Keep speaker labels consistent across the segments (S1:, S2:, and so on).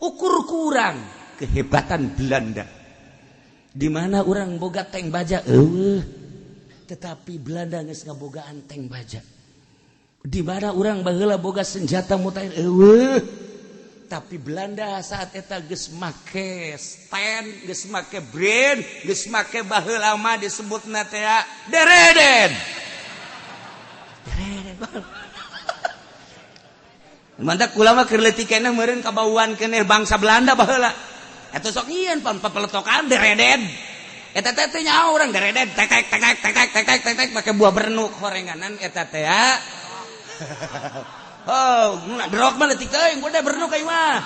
S1: Ukur kurang kehebatan Belanda. Di mana orang boga tank baja? Eueuh. Tetapi Belanda geus ngabogaan tank baja. Di mana orang baheula boga senjata mutakhir? Eueuh. Tapi Belanda saat eta geus make stand, geus make brand, geus make baheula mah disebutna teh dereden. Dereden. Mantak kula mah keur leutik keneh meureun kabauan keneh bangsa Belanda baheula. Eta sok nyieun pampeletokan dereden. Eta teh teh nyaho urang dereden tek tek tek tek tek tek tek tek tek make buah bernuk horenganan eta teh ya. Oh, derok mah leutik teuing, gua bernuk aing mah.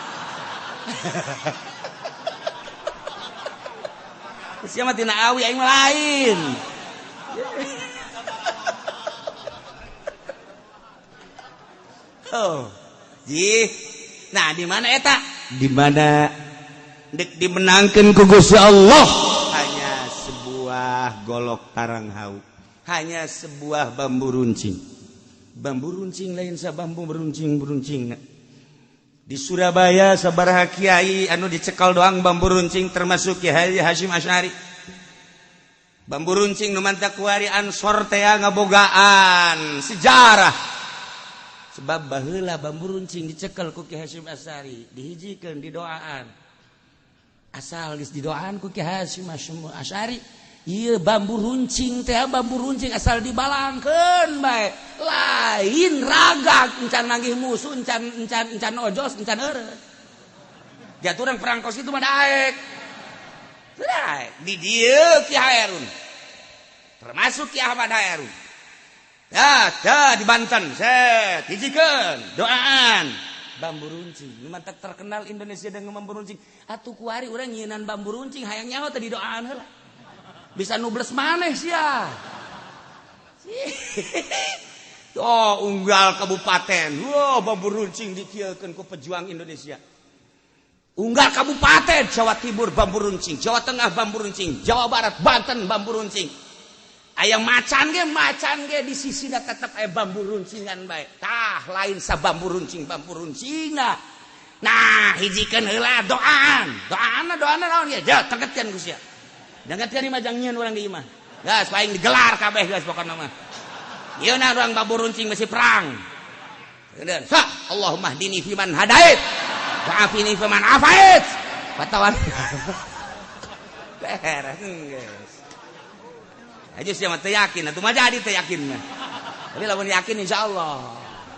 S1: Sia mah tina awi aing mah lain. Oh, jih. Nah, di mana eta? Di mana dek dimenangkeun ku Gusti Allah? Hanya sebuah golok tarang hau. Hanya sebuah bambu runcing. Bambu runcing lain sa bambu beruncing-beruncing. Di Surabaya sabaraha kiai anu dicekal doang bambu runcing termasuk Kiai Hasyim Asy'ari. Bambu runcing nu mantak kuari Ansor teh ngabogaan sejarah. Sebab baheula bambu runcing dicekel ku Kiai Hasyim Asy'ari, dihijikeun didoaan. Asal geus didoaan ku Kiai Hasyim Asy'ari, ieu bambu runcing teh bambu runcing asal dibalangkeun bae. Lain raga encan manggih musuh, encan encan encan ojos, encan eureun. Jatuh perang kos itu mah daek. Daek di dieu Ki Hairun. Termasuk Ki Ahmad Hairun. Ya, dah di Banten, set, hijikeun, doaan. Bambu runcing, nu mantak terkenal Indonesia dengan bambu runcing. Atuh kuari urang nyieunan bambu runcing hayang nyaho teh didoaan heula. Bisa nubles maneh sia. Oh, unggal kabupaten. Wow, bambu runcing dikieukeun ku pejuang Indonesia. Unggal kabupaten Jawa Timur bambu runcing, Jawa Tengah bambu runcing, Jawa Barat, Banten bambu runcing. Aya macan ge di sisina tetep aya bambu runcingan bae. Tah lain sa bambu runcing bambu runcingna. Nah, hijikeun heula doaan. Doaanna doaanna naon ge? Ja, tegetkeun ku sia. Dengetkeun imah jang nyieun urang di imah. Geus paling digelar kabeh geus pokona mah. Ieu na urang bambu runcing besi perang. Sa, Allahumma hdini fiman hadait. Wa afini fiman afait. Fatawan. Beres geus. Aja sih mah teu yakin, atuh mah jadi teu yakin mah. Tapi lamun yakin insyaallah.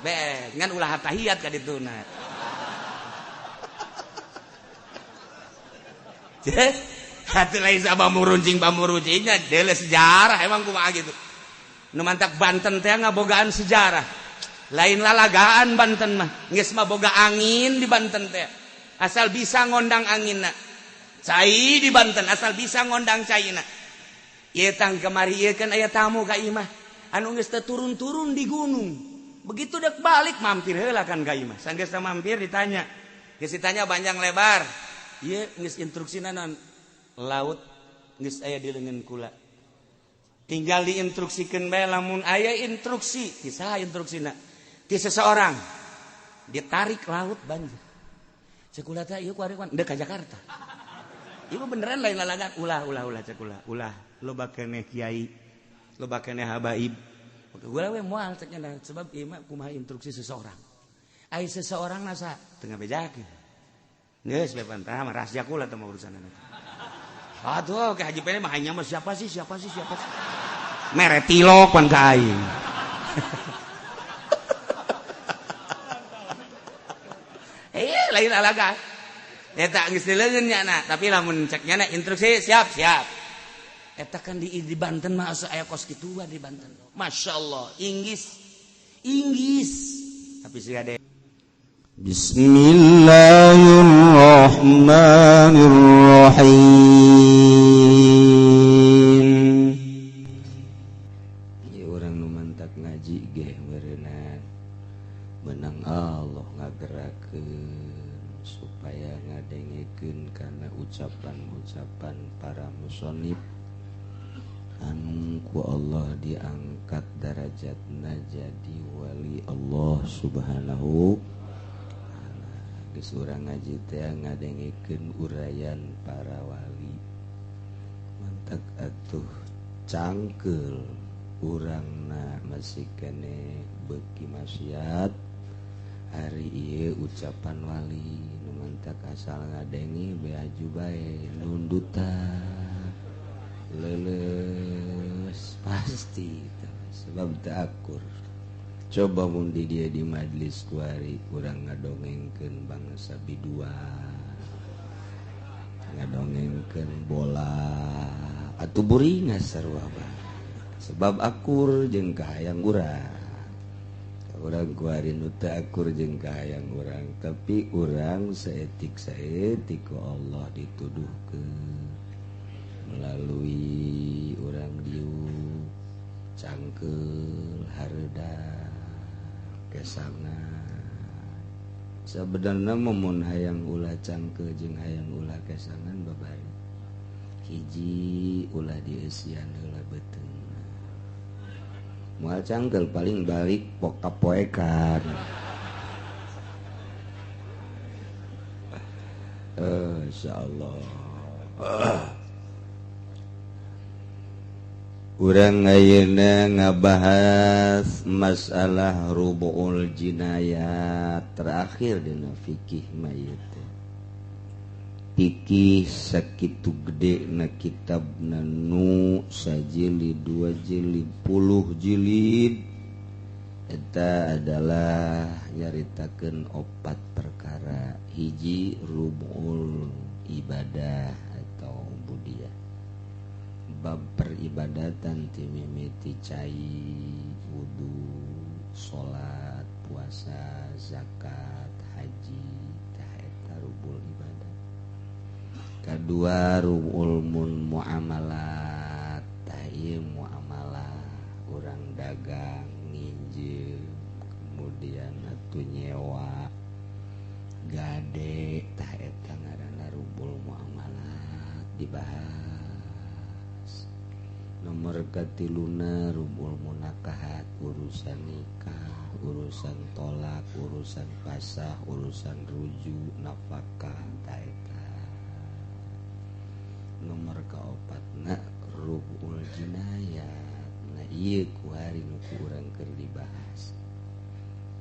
S1: Beres, ngan ulah tahiyat ka dituna. Hati lain sa bambu runcingnya deuleu sejarah emang kumaha gitu. Nu mantak Banten teh ngabogaan sejarah. Lain lalagaan Banten mah, geus mah boga angin di Banten teh. Asal bisa ngondang anginna. Cai di Banten asal bisa ngondang caina. Ieu tang kamari ieu kan aya tamu ka imah. Anu geus teu turun-turun di gunung. Begitu dek balik mampir heula kan ka imah. Sanggeusna mampir ditanya. Geus ditanya panjang lebar. Ieu geus instruksina naon? Laut geus aya di leungeun kula. Tinggal diinstruksikeun bae lamun aya instruksi, ti saha instruksina? Ti seseorang. Ditarik laut banjir. Cek kula teh ieu kuari kuan deuk ka Jakarta. Ieu beneran lain lalagan ulah ulah cek kula, ulah loba keneh kiai, loba keneh habaib. Kula we moal cek nya sebab ieu mah kumaha instruksi seseorang. Ai seseorang nasa teu ngabejakeun. Geus bae pantah mah rahasia kula teh mah urusanna. Aduh, ke Haji Pene mah hanya mah siapa sih? Mere tilok pan ka aing. Lain alaga. Eta geus dileungeun nya na, tapi lamun cek nya na instruksi siap. Eta kan di Banten mah asa aya kos kituan di Banten. Masyaallah, Inggris. Tapi sih ada.
S2: Bismillahirrahmanirrahim.
S1: Ieu urang nu mantak ngaji ge meureunna menang Allah ngagerakeun supaya ngadengekeun kana ucapan-ucapan para musonib anu ku Allah diangkat darajatna jadi wali Allah Subhanahu. Geus urang ngaji teh ngadengikeun uraian para wali. Mantak atuh cangkeul urangna masih keneh beuki maksiat. Hari ieu ucapan wali nu mantak asal ngadengi beaju bae nundutan leuleus pasti sebab teu akur. Coba mun di dia di majelis kuari urang ngadongengkeun bangsa biduan, ngadongengkeun bola atuh buringas sarua bae. Sebab akur jeung kahayang urang. Urang kuari nu teu akur jeung kahayang urang, tapi urang saetik-saetik ku Allah dituduhkeun melalui urang diuk cangkeul hareuda kesangan. Sebenarnya memun hayang ulah cangkeul jeung hayang ulah kesangan babari hiji ulah dieusian heula beuteungna. Moal cangkeul paling balik pokapoekan. Insyaallah. Urang ayeuna ngabahas masalah rubu'ul jinayat terakhir dina fikih mayit. Fikih sakitu gede na kitabna nu sajilid 2 jilid 10 jilid eta adalah nyaritakeun 4 perkara. Hiji rubu'ul ibadah atau ubudiyah, bab peribadatan ti mimiti cai, wudu, salat, puasa, zakat, haji, tah eta rubul ibadah. Kadua rubul mun muamalat, tah ieu muamalah urang dagang, nginjem, kemudian atuh nyewa, gade, tah eta ngaranna rubul muamalat dibahas. Nomor katiluna rubul munakahat, urusan nikah, urusan tolak, urusan pasah, urusan rujuk, nafkah, ta eta. Nomor kaopatna rubul jinayat. Nah ieu kuari nu ku urang keur dibahas.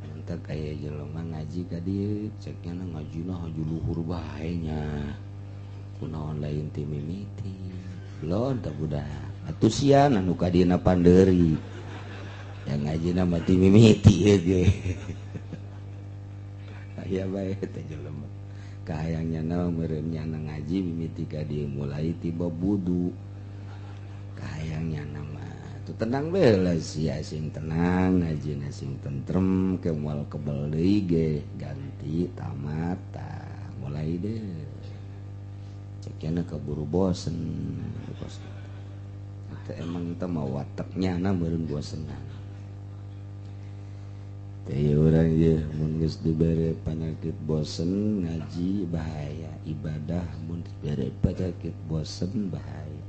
S1: Mantak aya jelema ngaji ka dieu, cek nya ngajina haju luhur bae nya. Kunaon lain ti mimiti. Belon tah budak. Atuh sian anu ka dieuna pandeuri. Yang ngajina mah ti mimiti ge. Aya bae teh jelema. Kahayang nyana meureun nyana ngaji mimiti ka dieu mulai tiba wudu. Kahayang nyana mah atuh tenang bae lah sia sing tenang ngajina sing tentrem ke moal kebel deui ge ganti tamat tah mulai deh. Cek nya keburu bosen. Teh emang teh mah wateknya na meureun bosenan. Teh urang ieu mun geus dibere panyakit bosen ngaji bahaya, ibadah mun dibere panyakit bosen bahaya.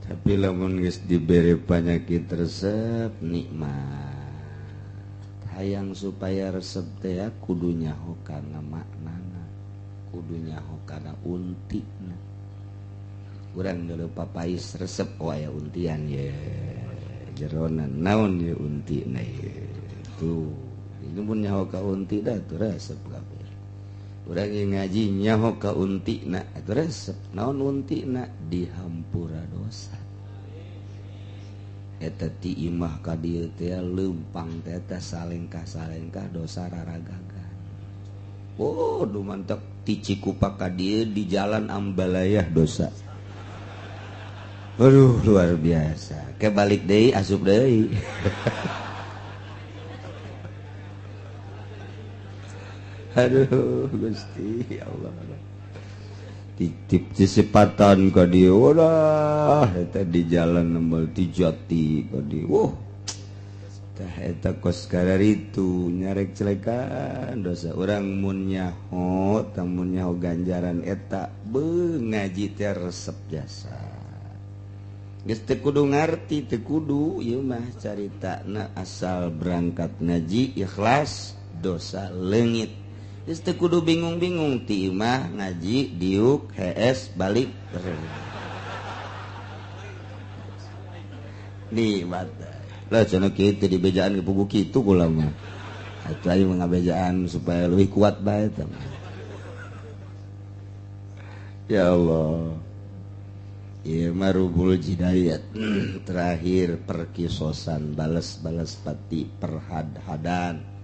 S1: Tapi lamun geus dibere panyakit resep nikmat. Hayang supaya resep teh kudu nyaho kana maknana, kudu nyaho kana untina. Urang dulu papais resep oh aya untian ye jeronan naon ye untina ye tuh ini pun nyaho ka unti dah tuh resep kabeh. Urang ngaji nyaho ka untina atuh resep naon untina dihampura dosa. Eta ti imah ka dieu teh leumpang teh eta salengkah-salengkah dosa raragagan. Oh duh mantek ti Cikupa ka dieu di jalan Ambalayah dosa. Aduh luar biasa. Ke balik deui asup deui. Aduh Gusti ya Allah. Titip sesepatan ka dieu ulah eta di jalan nembal ti Jati ka dieu. Wah. Tah eta kos kararitu nyarek celekan dosa urang mun nyaho tah mun nyaho ganjaran eta beuh ngaji teh resep jasa. Geus teu kudu ngarti teu kudu ieu mah caritana asal berangkat ngaji ikhlas dosa leungit. Geus teu kudu bingung-bingung ti imah ngaji diuk hees balik. Nikmat. Lah cenah kitu di bejaan ke pugu kitu kula mah. Atuh aing ngabejaan supaya lebih kuat bae teh. Ya Allah. Ieu mah rubul jidayat. Terakhir perkisosan balas-balas pati perhad-hadan.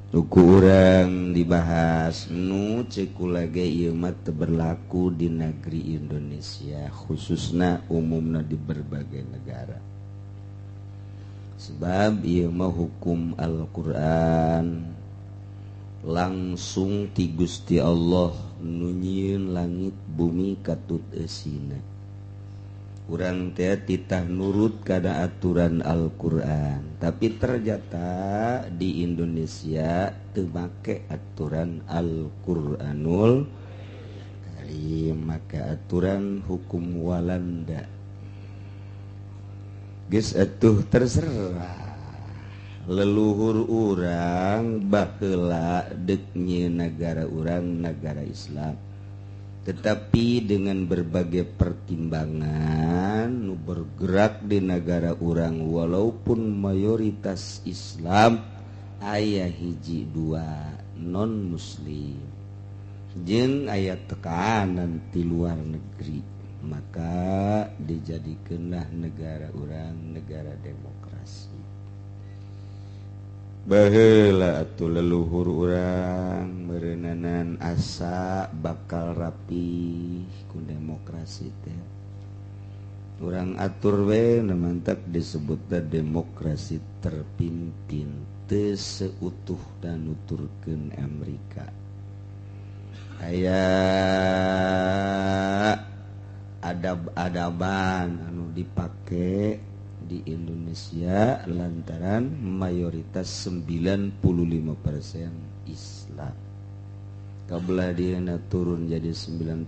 S1: Tuku urang dibahas nu ceuk kula ge ieu mah teu berlaku di negeri Indonesia khususna umumna di berbagai negara. Sebab ieu mah hukum Al-Qur'an langsung ti Gusti Allah nu nyieun langit bumi katut eusina. Urang teh titah nurut kana aturan Al-Qur'an, tapi ternyata di Indonesia teu make aturan Al-Qur'anul Karim, maka aturan hukum Walanda. Geus atuh terserah leluhur urang baheula deuk nyieun nagara urang nagara Islam. Tetapi dengan berbagai pertimbangan nu bergerak di negara urang walaupun mayoritas Islam aya hiji dua non muslim jeung aya tekanan ti luar negeri, maka dijadikeunlah negara urang negara demokrasi. Baheula atuh leluhur urang meureuneunan asa bakal rapi ku demokrasi teh. Urang atur we nu mantak disebutna demokrasi terpimpin teu seutuh dan nuturkeun Amerika. Aya adab-adaban anu dipake di Indonesia lantaran mayoritas 95% Islam. Kabelah dia turun jadi 90,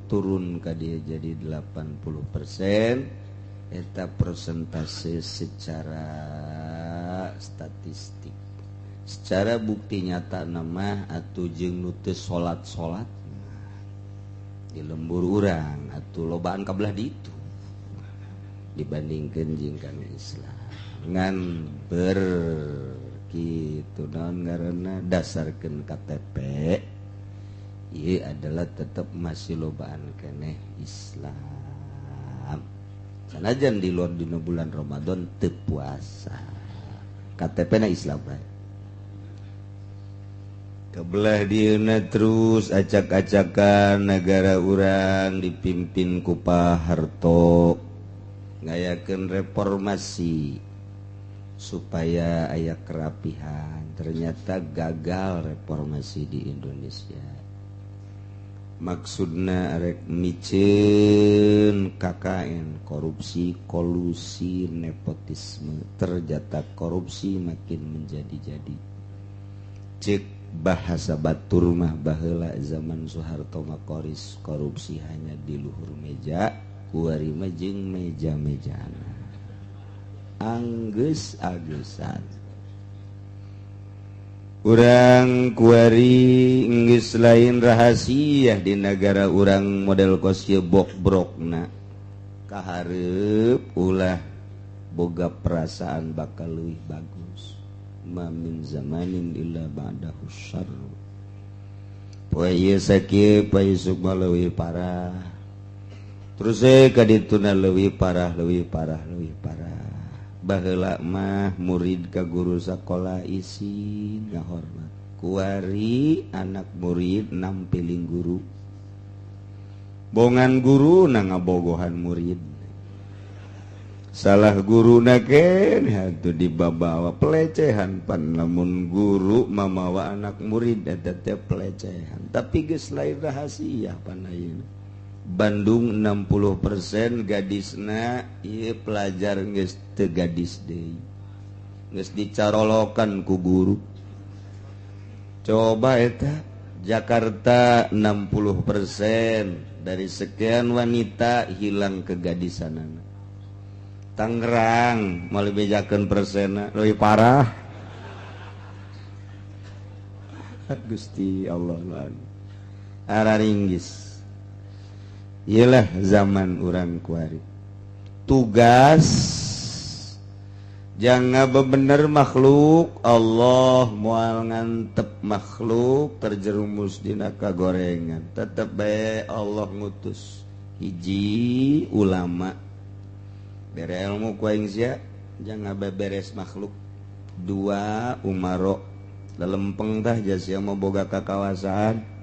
S1: turun ka dia jadi 80%, eta persentase secara statistik. Secara bukti nyata nama atuh jeung nu teu salat-salat di lembur urang atuh lobaan kabelah ditu dibandingkan jeung kanu Islam. Ngan ber kitu naon ngaranna dasarkeun KTP ieu adalah tetep masih lobaan keneh Islam. Sanajan di luar dina bulan Ramadan teu puasa, KTP na Islam bae. Kebelah dieuna terus acak-acakan negara urang dipimpin ku Pak Harto ngayakeun reformasi supaya aya kerapihan. Ternyata gagal reformasi di Indonesia. Maksudna rek miceun KKN, korupsi, kolusi, nepotisme. Ternyata korupsi makin menjadi-jadi. Cek bahasa batur mah baheula zaman Soeharto makoris korupsi hanya di luhur meja, kuari mah jeung meja-mejana. Anggeus-angeusan. Urang kuari geus lain rahasia di negara urang model kos ieu bokbrokna. Kahareup ulah boga perasaan bakal leuwih bagus. Ma min zamanin illa ba'dahu syarr. Poe ieu sakieu poe isuk mah leuwih parah. Terus ka dituna leuwih parah, leuwih parah, leuwih parah. Baheula mah murid ka guru sakola isin ngahormat. Kuari anak murid nampiling guru. Bongan guru na ngabogohan murid. Salah guru na keneh atuh dibabawa pelecehan pan lamun guru mamawa anak murid eta teh pelecehan. Tapi geus lain rahasia pan ayeuna. Bandung 60% gadisna ieu pelajar geus teu gadis deui. Geus dicarolokan ku guru. Coba eta Jakarta 60% dari sekian wanita hilang kegadisanana. Tangerang malah bejakeun persena leuwih parah. Gusti Allah, araringgis. Iyalah zaman urang kuari, tugas jangan bener makhluk Allah, moal ngantep makhluk terjerumus dina kagorengan. Tetep bae Allah ngutus hiji ulama, bere ilmu ku aing sia, jangan beberes makhluk. Dua, umaro, lelempeng tah sia mau boga kakawasaan.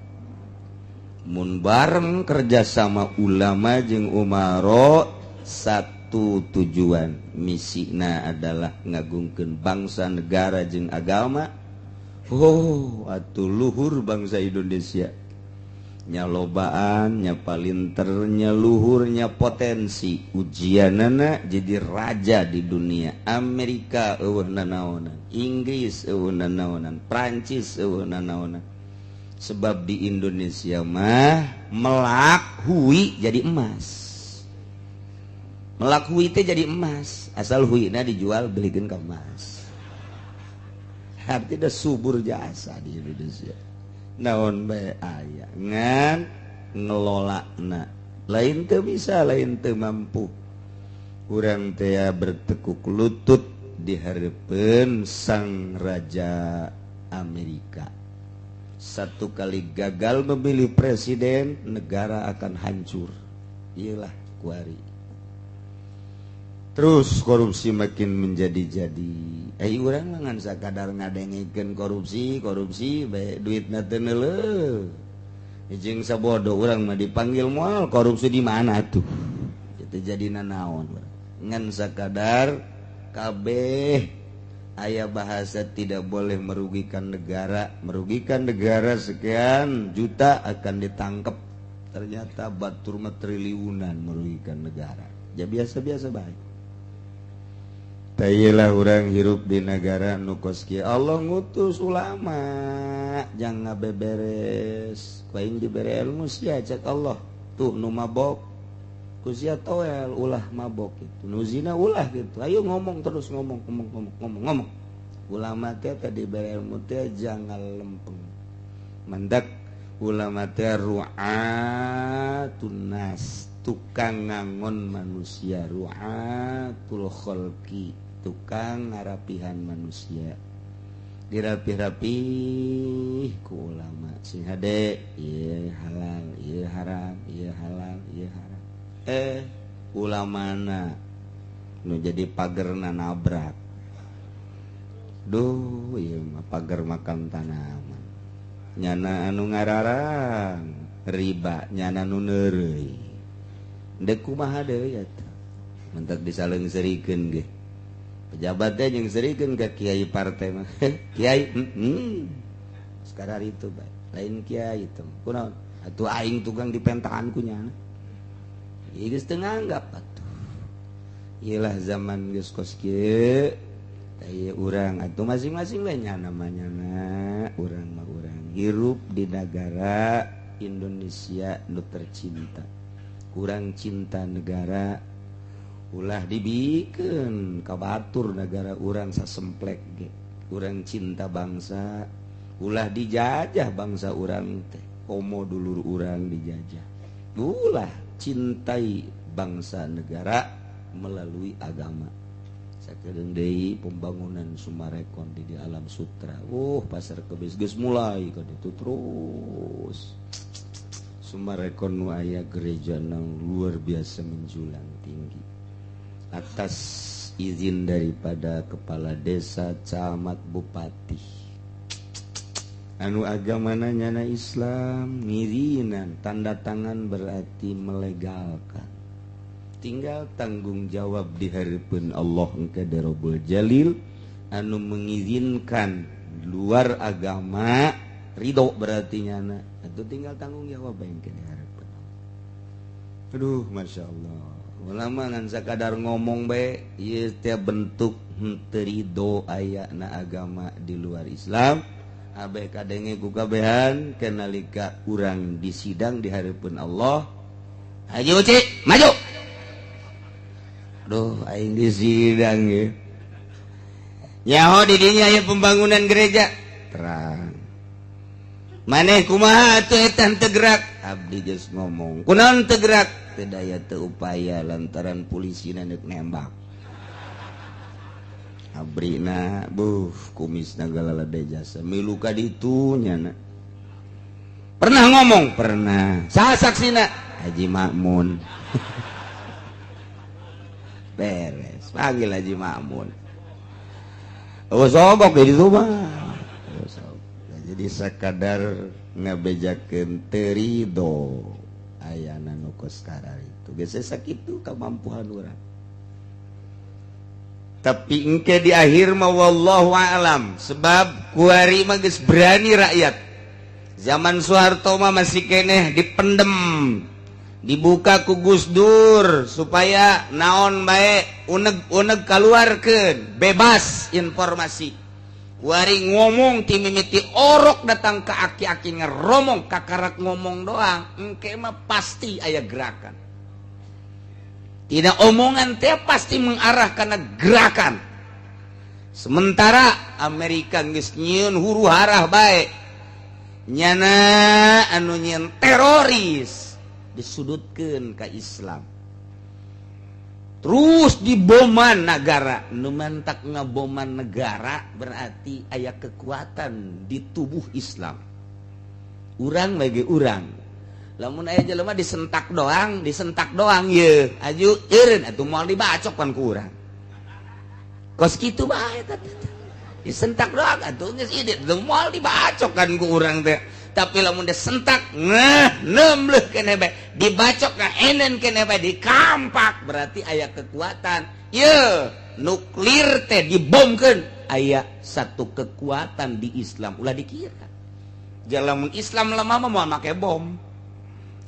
S1: Mun bareng kerjasama ulama jeung umaro, satu tujuan, misina adalah ngagungkeun bangsa, negara jeung agama. Oh, atuh luhur bangsa Indonesia, nya lobaan, nya palinternya, luhurnya potensi ujianana jadi raja di dunia. Amerika euweuh nanaonan, Inggris euweuh nanaonan, Prancis euweuh nanaonan, sebab di Indonesia mah melak hui jadi emas. Melak hui teh jadi emas, asal huina dijual belikan ke emas. Artinya subur jasa di Indonesia, naon bae aya, ngan ngelola na lain teu bisa, lain teu mampu. Urang teh bertekuk lutut di hareupeun sang raja Amerika. Satu kali gagal memilih presiden, negara akan hancur. Iyalah kuari, terus korupsi makin menjadi-jadi. Urang mah ngan sakadar ngadengekeun korupsi, korupsi bae, duitna teu neuleuh jeung sabodo. Urang mah dipanggil moal, korupsi di mana tuh itu jadi nanaon. Ngan sakadar kabeh aya bahasa tidak boleh merugikan negara, merugikan negara sekian juta akan ditangkap. Ternyata batur mah triliunan merugikan negara, ya biasa-biasa baik. Tailah orang hirup di negara nu kos kieu. Allah ngutus ulama jangan beberes ku aing, dibere ilmu sia. Cek Allah tuh, nu mabok ku sia toel, ulah mabok gitu, nu zina ulah gitu. Ayo ngomong terus, ngomong, ngomong, ngomong, ngomong, ngomong. Ulama teh tadi bere ilmu teh jangan lempeng. Mandak ulama teh ru'atun nas, tukang ngangon manusia, ru'atul khalqi, tukang ngarapihan manusia. Dirapi-rapi ku ulama sing hade, ieu halal, ieu haram, ieu halal, ieu haram. Ulamana nu jadi pagerna nabrak. Duh, ieu mah pager makan tanaman. Nyana anu ngararang riba, nyana nu neureuy. Dek kumaha deui atuh? Mentak disaleungseurikeun ge pejabat teh jeung serikeun ka kiai partai mah. Kiai, sekarang itu bae lain kiai itu kunaon atuh, aing tukang dipentahan ku nyana. Ieu geus teu nganggap atuh. Iyalah zaman geus kos kieu. Ieu urang atuh masing-masing we nya namanya na urang mah urang hirup di negara Indonesia nu tercinta. Kurang cinta negara, ulah dibikin kabatur negara urang sasemplek ge. Urang cinta bangsa, ulah dijajah bangsa urang teh, komo dulur urang dijajah. Ulah cintai bangsa negara melalui agama. Sakedeung deui pembangunan Summarecon di Alam Sutra. Pasar Kebis geus mulai ka ditu. Terus Summarecon nu aya gereja nang luar biasa menjulang tinggi atas izin daripada kepala desa, camat, bupati anu agamana nyana Islam ngirinan tanda tangan, berarti melegalkan. Tinggal tanggung jawab di hadapan Allah engke Rabbul Jalil. Anu mengizinkan luar agama ridho, berarti nyana itu tinggal tanggung jawab engke di hadapan Allah. Aduh, masya Allah, ulama ngan sakadar ngomong bae. Ieu teh bentuk henteu ridho ayana agama di luar Islam. Abeh kadenge ku kabehan kenalika urang di sidang di hadapan Allah. Haji Uci maju. Aduh, aing di sidang ya, nyaho di dinya aya pembangunan gereja, terang. Maneh kumaha atuh eta teu gerak? Abdi geus ngomong. Kunaon teu gerak? Teu daya teu upaya lantaran polisina neuk nembak. Abrina buh kumisna galalade jasa milu ka ditu nyana. Pernah ngomong? Pernah. Saha saksina? Haji Makmun. Beres, panggil Haji Makmun. Oh sogok di ditu mah. Jadi sekadar ngabejakeun teu rido ayana nu kos itu. Geus sakitu kamampuan urang. Tapi engke di akhir mah wallahu a'lam, sebab kuari mah geus berani rakyat. Zaman Soeharto mah masih keneh dipendem, dibuka ku Gus Dur supaya naon bae uneg-uneg kaluarkeun, bebas informasi. Kuari ngomong ti mimiti orok datang ke aki-aki ngeromong kakarak ngomong doang, engke mah pasti aya gerakan. Tidak omongan teh pasti mengarah karena gerakan. Sementara Amerika geus nyieun huru hara bae. Nyana anu nyieun teroris disudutkeun ka Islam. Terus diboman negara, nu mantak ngaboman negara berarti aya kekuatan di tubuh Islam. Urang lagi urang. Lamun aya jelema disentak doang ye, aju eureun atuh moal dibacok pan ku urang. Kos kitu bae eta. Disentak doang atuh geus ieu moal dibacok kan ku urang teh. Tapi lamun disentak ngeh nembleh keneh bae, dibacok ka enen keneh bae dikampak berarti aya kekuatan. Ye, nuklir teh dibomkeun aya satu kekuatan di Islam ulah dikira. Lamun Islam lemah mah moal make bom.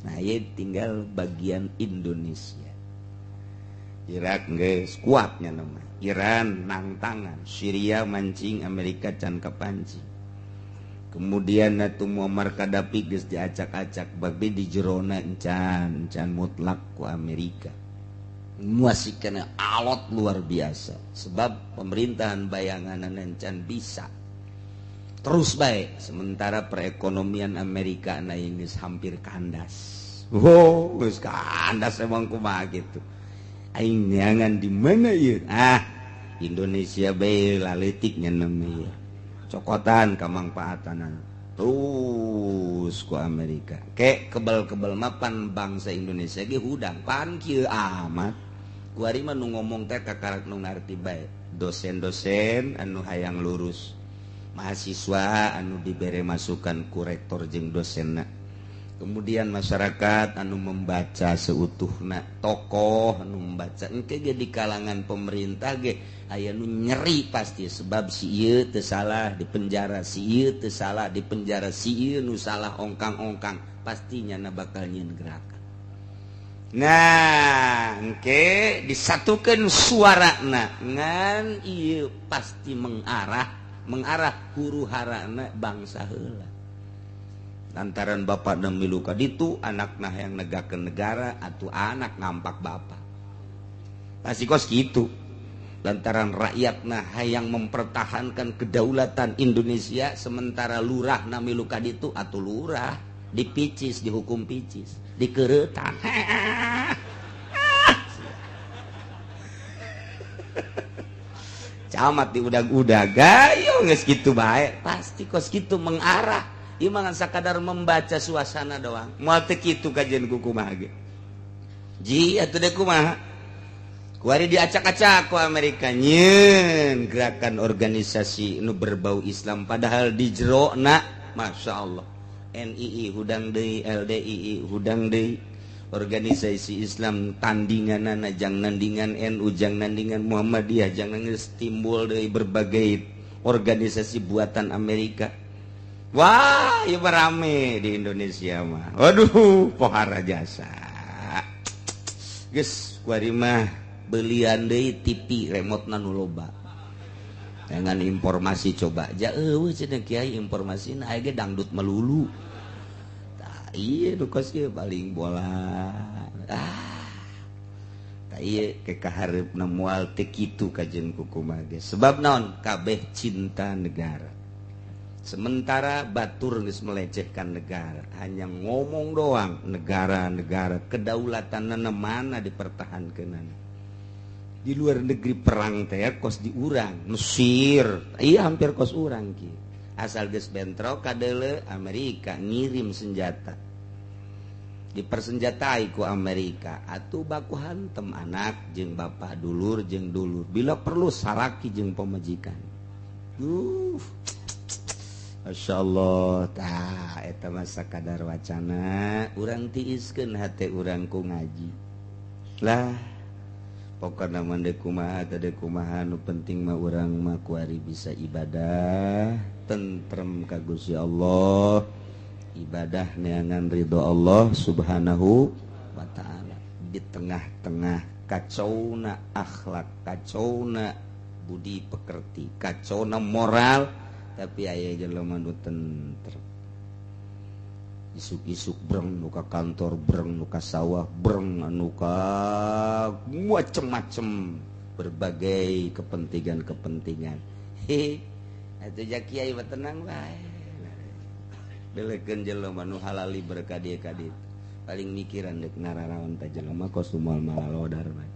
S1: Nah, ieu tinggal bagian Indonesia. Irak geus kuatnya nama. Iran nangtangan, Syria mancing, Amerika can kapancing. Kemudian atuh Muammar Gaddafi geus diacak-acak babi di jerona encan, encan mutlak ku Amerika. Masih kena alot luar biasa sebab pemerintahan bayangan encan bisa terus baik, sementara perekonomian Amerika na ini hampir kandas. Oh, geus kandas emang kumaha gitu. Aing neangan di mana ieu? Ah, Indonesia bae laletiknya namanya. Cokotan kamangpaatan terus ku Amerika. Ke kebal-kebal mapan bangsa Indonesia ge hudang pan kieu amat. Kuari mah nu ngomong teh kakarak nu ngarti bae. Dosen-dosen anu hayang lurus, mahasiswa anu dibere masukan ku rektor jeung dosenna, kemudian masyarakat anu membaca seutuhna, tokoh anu membaca, engke ge di kalangan pemerintah ge aya nu nyeri pasti sebab si ieu teu salah di penjara, si ieu teu salah di penjara, si ieu nu salah ongkang-ongkang, pastinya na bakal nyieun gerakan. Nah, engke disatukan suarana ngan ieu pasti mengarah mengarah huru harana bangsa heula. Lantaran bapak dan milu ka ditu, anakna yang negakeun negara atau anak ngampak bapak. Pasti kos gitu. Lantaran rakyatna hayang mempertahankan kedaulatan Indonesia, sementara lurah na milu ka ditu atau lurah dipicis, dihukum picis, dikeretan. Camat di udag-udag gayo geus kitu bae, pasti kos kitu mengarah. Ieu mah ngan sakadar membaca suasana doang. Moal teu kitu kajian ku kumaha ge. Ji atuh deui kumaha? Kuari diacak-acak ku Amerika nyieun gerakan organisasi nu berbau Islam padahal di jerona Masya Allah. NII hudang deui, LDII hudang deui, organisasi Islam tandinganana jang nandingan NU, jang nandingan Muhammadiyah, jang geus timbul deui berbagai organisasi buatan Amerika. Wah, ieu mah rame di Indonesia mah. Waduh, pohara jasa. Geus kuari mah belian deui TV remote na nu loba. Dengan informasi coba aja eueuh cenah kiai informasi na aya ge dangdut melulu. Tah ieu nu kos ieu paling bola. Ah. Tah ieu ke kahareupna moal teu kitu kajeun kukumaha ge. Sebab naon? Kabeh cinta negara. Sementara batur geus melecehkan negara, hanya ngomong doang negara-negara kedaulatan mana dipertahankeunana. Di luar negeri perang teh kos di urang Mesir, iya hampir kos urang ki. Asal geus bentrok kadeuleu Amerika ngirim senjata. Dipersenjatai ku Amerika atuh baku hantem anak jeung bapak dulur jeung dulur, bila perlu saraki jeung pamajikan. Masya Allah tah eta mah sakadar wacana urang tiiskeun hate urang ku ngaji lah. Pokona mah deuk kumaha teh deuk kumaha, nu penting mah urang mah kuari bisa ibadah tentrem ka Gusti Allah, ibadah neangan ridho Allah Subhanahu wa ta'ala. Di tengah-tengah kacauna akhlak, kacauna budi pekerti, kacauna moral, tapi aya jelema nu tentrem. Isuk-isuk breng nu ka kantor, breng nu ka sawah, breng anu ka macem-macem berbagai kepentingan-kepentingan. Hehe, atuh ja kiai mah tenang bae. Belekeun jelema nu halali berkah dieu ka ditu. Paling mikiran deuk nararaon teh jelema kos moal malalodar bae.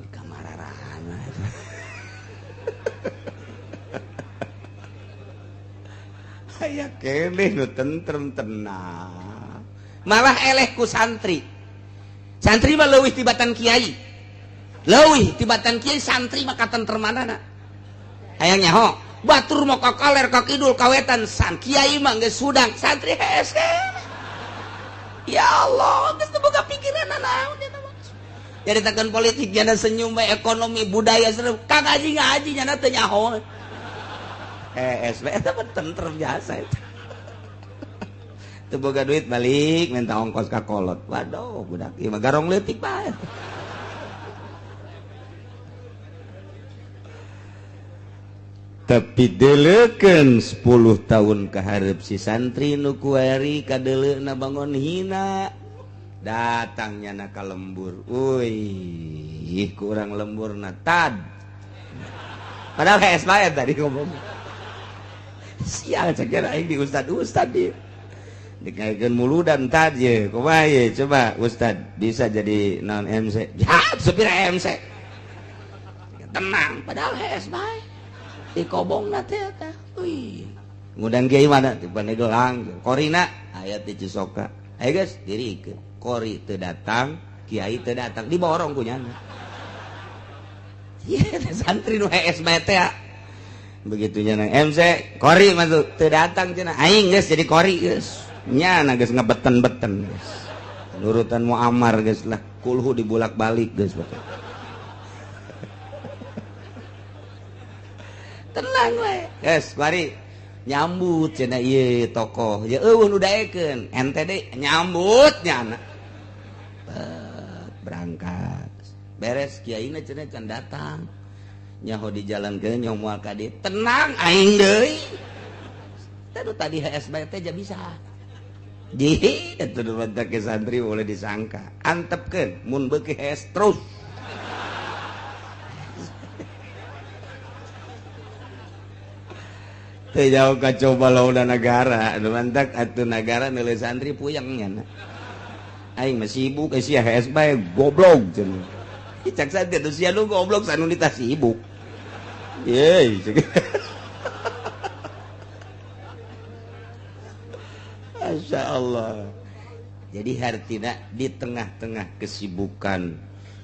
S1: Kamararana. Aya keneh nu tentrem tenang. Malah eleh ku santri. Santri mah leuwih tibatan kiai. Leuwih tibatan kiai, santri mah katentremanana. Hayang nyaho, batur mah ka kaler ka kidul ka wetan, san kiai mah geus hudang, santri hese. Ya Allah, geus teu boga pikiran naon eta mah. Jadi takeun politik nyana senyum bae, ekonomi budaya seru, ka ngaji-ngaji nyana teu nyaho. Eta mah tentrem jasa eta. Teu boga duit balik minta ongkos ka kolot. Waduh, budak ieu mah garong leutik bae. Tapi deleukeun 10 tahun ka hareup si santri nu kuari kadeuleuna bangun hina. Datangnya na ka lembur. Uih, kurang lemburna tad. Padahal HS bae tadi ngomong. Sial cek aing di ustad-ustad ieu. Dikaikeun muludan tad ye, kumaha ye coba ustad bisa jadi non MC. Ya, supir MC. Tenang, padahal HS bae. Dikobongna teh eta. Wih. Ngundang kiai mana di Pandeglang, Korina aya ti Cisoka. Ayo guys, dirikeun. Kori teu datang, kiai teu datang, diborong ku nyana. Ieu santri nu HS bae teh. Begitu nyana MC, kori masuk teu datang cenah. Aing geus jadi kori geus. Nyana geus ngebeten-beten geus. Nurutan Muammar geus lah, kulhu dibulak-balik geus pokoknya. Tenang we. Geus mari nyambut cenah ieu tokoh. Ya eueuh nu daekeun, ente deui nyambut nyana. Berangkat. Beres kiaina cenah can datang. Nyaho di jalan ke nyaho moal ka dieu. Tenang aing deui. Teh tadi HS bae teh ja bisa. Jadi atuh nu mantak ke santri boleh disangka. Antepkeun mun beuki HS terus. Teu jauh ka coba launa negara, nu mantak atuh negara neuleuh santri puyeng nya. Aing mah sibuk sia HS bae goblok cenah. Cak santri atuh sia nu goblok sanu ditah sibuk. Yeay. Masya Allah. Jadi hartina di tengah-tengah kesibukan,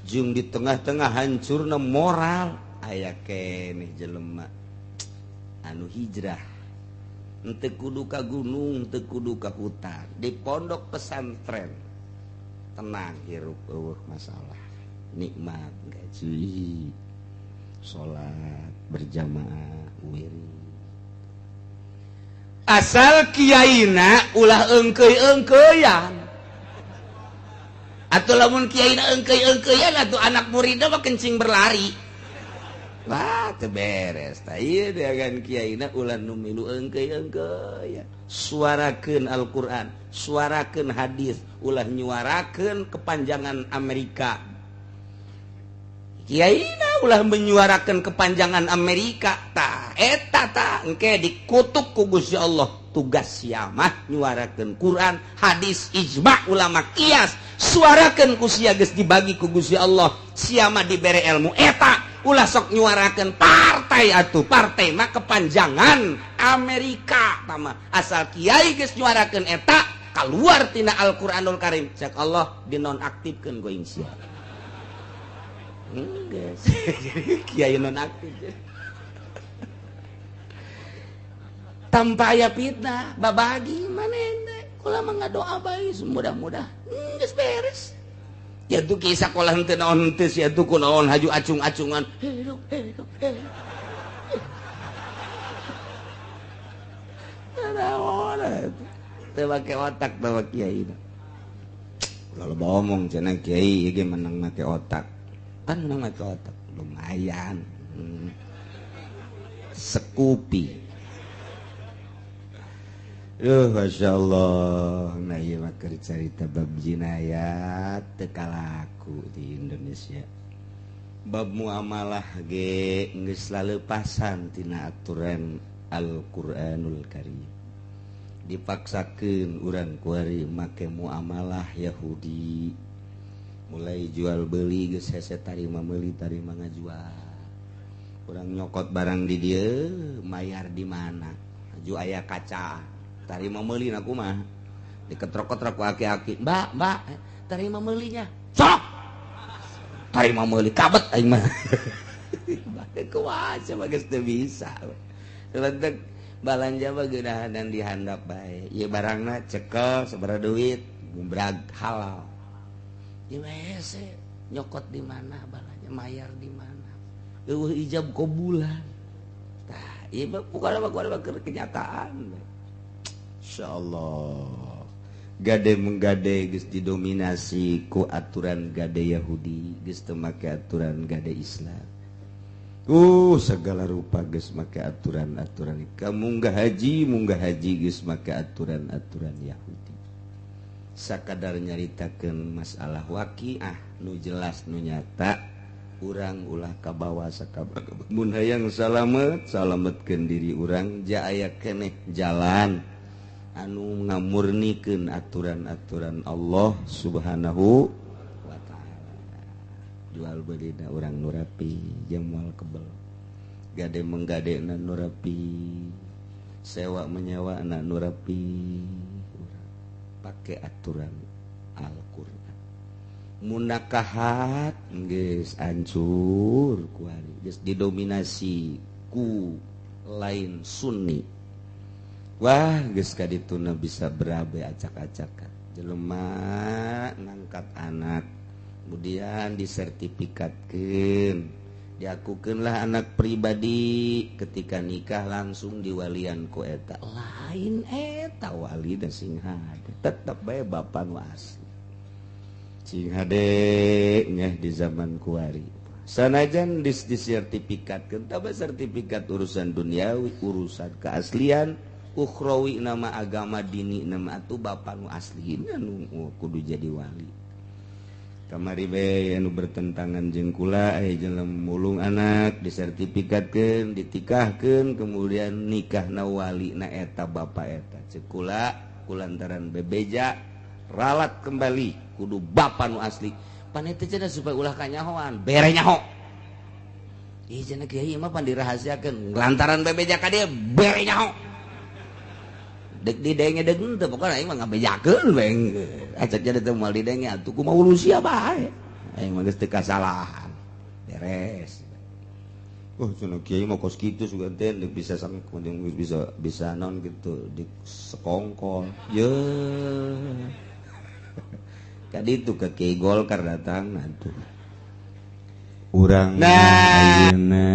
S1: jeung di tengah-tengah hancurna moral, aya keneh jelema anu hijrah. Henteu kudu ka gunung, henteu kudu ka hutan, di pondok pesantren. Tenang hirup eueuh masalah. Nikmat gaji, salat berjamaah, wirid. Asal kiaina ulah engkeuy-engkeuyan. Atau lamun kiaina engkeuy-engkeuyan atuh anak muridna mah kencing berlari. Wah, teu beres. Tah ieu deangan kiaina ulah nu milu engkeuy-engkeuyan. Suarakeun Al-Qur'an, suarakeun hadis, ulah nyuarakeun kepanjangan Amerika. Kiaina Ulah menyuarakan kepanjangan Amerika ta eta ta engke dikutuk ku Gusti Allah. Tugas sia mah nyuarakeun Quran, hadis, ijma ulama, kias, suarakeun ku sia geus dibagi ku Gusti Allah. Sia mah dibere ilmu eta, ulah sok nyuarakeun partai atuh, partai mah kepanjangan Amerika tama. Asal kiai geus nyuarakeun eta keluar tina Al-Qur'anul Karim, cek Allah dinonaktifkeun ku sia. Geus. Kiai nonaktif. Tanpa aya fitnah, babagi mana ente? Kula mah ngadoa bae mudah-mudah geus beres. Ya tuh ki sakolah henteu naon henteu sia tuh kunaon haju acung-acungan. Hidup hidup hidup. Naon teu make otak bawa kiai. Ulah loba omong cenah kiai ieu ge menang make otak. Kan menang make otak lumayan. Sekupi. Masya Allah. Nah, ieu mah keur carita bab jinayat teu kalaku di Indonesia. Bab muamalah ge geus laleupasan tina aturan Al-Qur'anul Karim. Dipaksakeun urang kuari make muamalah Yahudi. Mulai jual beli geus hese tarima meuli tarima ngajual. Urang nyokot barang di dieu mayar di mana? Haju aya kaca. Tarima meuli na kumaha diketrok-ketrok ku aki-aki, mbak mbak tarima meulinya sok tarima meuli kabet aing mah. Kumaha mah geus teu bisa sebentek balanja mah geunahanan dihandap bae ieu barangna cekel sabaraha duit gumbrag halal ieu hese nyokot di mana balanja mayar di mana eueuh ijab qabulan tah ieu mah bukan mah kenyataan. Insyaallah gade menggade geus didominasi ku aturan gade Yahudi, geus teu make aturan gade Islam. Segala rupa geus make aturan-aturan. Munggah haji geus make aturan-aturan Yahudi. Sakadar nyaritakeun masalah waqiah nu jelas nu nyata, urang ulah kabawa sakabeh. Mun hayang salamet, salametkeun diri urang ja aya keneh jalan anu ngamurnikeun aturan-aturan Allah Subhanahu wa ta'ala. Jual belina urang nu rapi jeung moal kebel. Gade menggadena nu rapi, sewa menyewana nu rapi. Urang pake aturan Al-Qur'an. Munakahat geus hancur kuari, geus didominasi ku lain Sunni. Wah geus ka dituna bisa berabe acak-acakan. Jelema ngangkat anak kemudian disertifikatkeun, diakukeunlah anak pribadi, ketika nikah langsung diwalian ku eta. Lain eta wali da sing hade, tetep bae bapa nu asli. Sing hade nya di zaman kuari. Sanajan disertifikatkeun, taba sertifikat urusan duniawi, urusan keaslian ukhrawi nama agama dini nama atuh bapa nu aslina nu kudu jadi wali. Kamari bae anu bertentangan jeung kula aya jelema mulung anak disertifikatkeun, ditikahkeun, kemudian nikahna wali na eta bapa eta. Ceuk kula kulantaran bebeja ralat kembali kudu bapa nu asli. Pan eta cenah supaya ulah kanyahoan, bere nyaho. Ih cenah kiai mah pan dirahasiakeun, lantaran bebeja ka dieu bere nyaho. Dek didenge dek henteu pokona aing mah ngabejakeun we acak jadi teu moal didenge atuh kumaha sia bae aing mah geus teu kasalahan beres. Oh cenah kiai mah kos kitu sugan teh bisa sampe bisa bisa naon gitu di sekongkol ye kaditu ke Kiai Golkar datang atuh urang nah ayeuna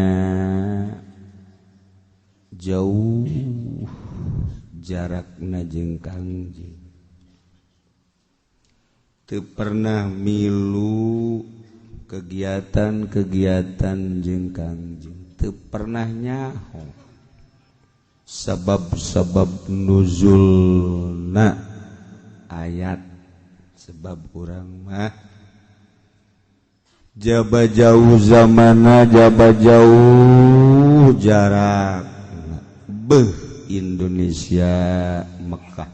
S1: jauh jarakna jeung Kangjeng teu pernah milu kegiatan-kegiatan jeung Kangjeng, teu pernah nyaho sabab-sabab nuzulna ayat, sebab urang mah Jaba jauh zamana, jaba jauh jarak. Beuh Indonesia Mekah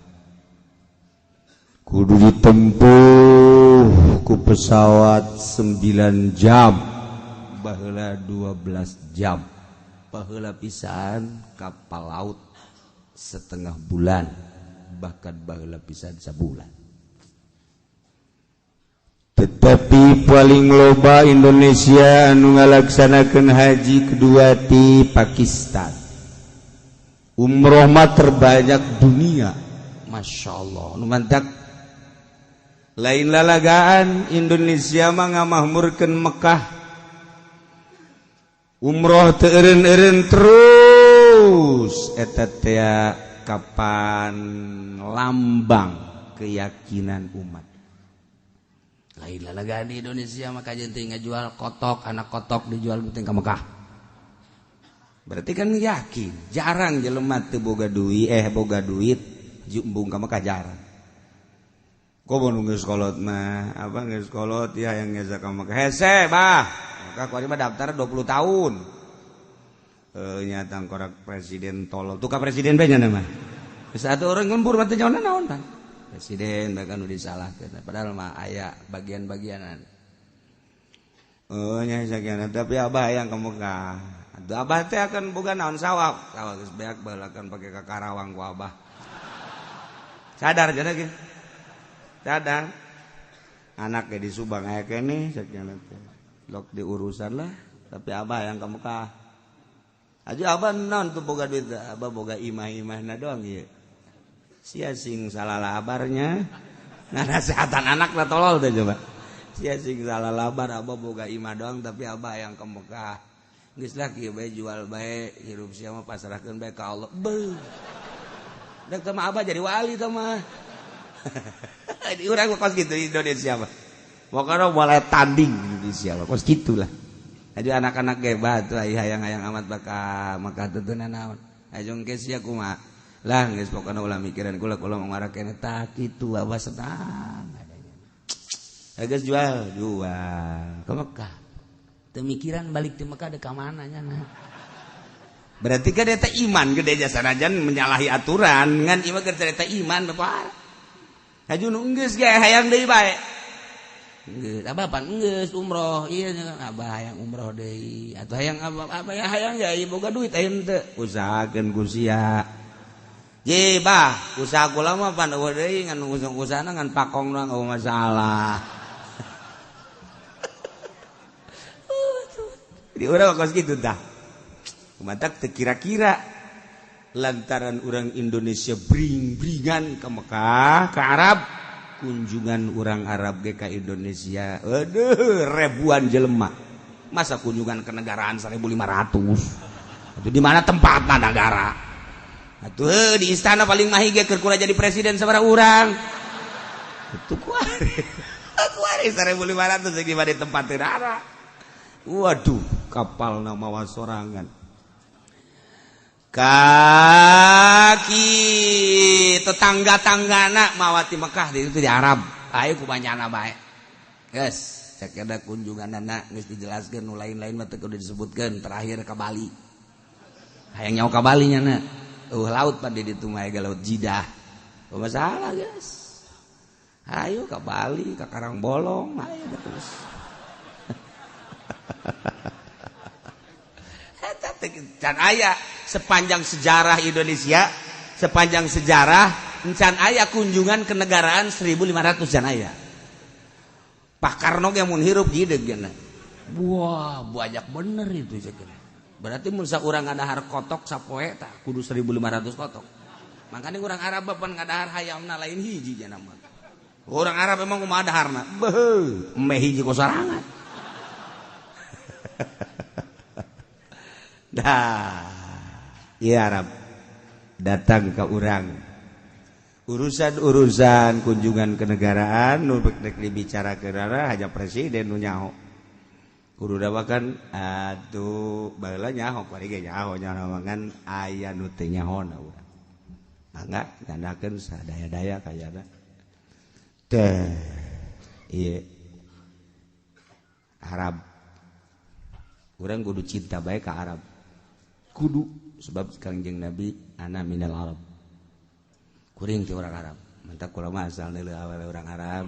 S1: kudu ditempuh ku pesawat 9 jam, baheula 12 jam, baheula pisan kapal laut setengah bulan, bahkan baheula pisan sabulan. Tetapi paling loba Indonesia anu ngalaksanakeun haji kedua di Pakistan. Umroh mah terbanyak dunia. Masya Allah, nu mantak lain lalagaan Indonesia mah ngamahmurkeun Mekah. Umroh teu eureun-eureun terus eta teh kapan lambang keyakinan umat. Lain lalagaan di Indonesia maka jeung teu ngajual kotok, anak kotok dijual penting ka Mekah. Berarti kan yakin, jarang jelema teu boga duit, boga duit embung ka Mekah jarang. Kok nu geus kolot mah, apa geus kolot ya yang ngeza ka Mekah. Hese bah. Maka kuari mah daftar 20 tahun. Nya tangkorak presiden tolol. Tuh ka presiden bae nya mah. Geus atuh urang lembur mah teu nyaho naon tah. Presiden bahkan udah disalahkeun padahal mah aya bagian-bagianan. Oh nya sakian tapi abah yang ka Mekah. Atuh abah teh akan boga naon sawab. Sawah geus beak baheula pake ka Karawang ku abah. Sadar jadi ge. Sadar. Anak ge di Subang aya keneh sakian teh. Lok diurusan lah tapi abah yang ka Mekah. Aja abah naon tuh boga duit, abah boga imah-imahna doang ieu. Sia sing salah labarnya. Ngasehatan anak lah tolol teh coba. Sia sing salah labar abah boga imah doang tapi abah yang ke Mekah. Geus lah kieu bae jual bae hirup sia mah pasrahkeun bae ka Allah. Beuh. Dek teh mah abah jadi wali teh mah. Di urang mah kos kitu Indonesia mah. Pokoknya mulai tanding Indonesia mah kos kitulah. Jadi anak-anak ge batu hayang-hayang amat bakal Mekah teu naon. Ajung ke sia kumaha. Lah geus pokona ulah mikiran kula kula mah keneh tah kitu abah senang adanya. Geus jual, jual ke Mekah. Teu mikiran balik ti Mekah deuk ka mana nya. Berarti kan eta iman gede jasa sanajan menyalahi aturan ngan ieu mah keur eta iman bapak. Haju nu geus ge hayang deui bae. Geus abah pan geus umroh ieu abah hayang umroh deui atuh hayang abah abah ya hayang ya ieu boga duit aya henteu usahakeun ku sia. Ye bah, usaha kula mah pan eueuh deui ngan usahana ngan pakong doang eueuh masalah. Di urang kos kitu tah. Kumatak teu kira-kira lantaran urang Indonesia bring-bringan ke Mekah, ke Arab, kunjungan urang Arab ge ka Indonesia, aduh ribuan jelema. Masa kunjungan kenegaraan 1500? Itu di mana tempatna negara? Atuh di istana paling mahi ge keur kula jadi presiden sabaraha urang. Itu kuari. Kuari 1500 di mana tempat teu rara. Waduh, kapalna mawa sorangan. Kaki tetangga-tanggana mawa ti Mekah di itu di Arab. Ayo ku banyana bae. Geus, cek ada kunjunganana geus dijelaskeun nu lain-lain mah teu kudu disebutkeun terakhir ka Bali. Hayang nyaho ka Bali nya na. Laut pan di ditu mah laut Jidah. Oh, masalah guys. Ayo ke Bali, ke Karangbolong, ayo terus. Can aya sepanjang sejarah Indonesia, sepanjang sejarah encan aya kunjungan kenegaraan 1500 can aya. Pak Karno ge mun hirup gideg cenah. Wah, banyak bener itu cenah. Berarti mun saurang ngadahar kotok sapoe tah kudu 1500 kotok. Makanya urang Arab pan ngadahar hayamna lain hiji cenah mah. Urang Arab emang kumaha daharna? Beuh, meh hiji kosarangan. Dah, iya Arab datang ke urang. Urusan-urusan kunjungan kenegaraan nu rek dibicarakeun hanya presiden nu nyaho. Kudu dawakan atuh baheula nyaho kuari ge nyaho nyaho ngan aya nu teu nyahona urang. Mangga gandakeun sadaya-daya kayana. Teh ieu. Arab. Urang kudu cinta bae ka Arab. Kudu sebab Kangjeng Nabi ana minal Arab. Kuring ti urang Arab. Mantap kula mah asal deuleu awewe urang Arab.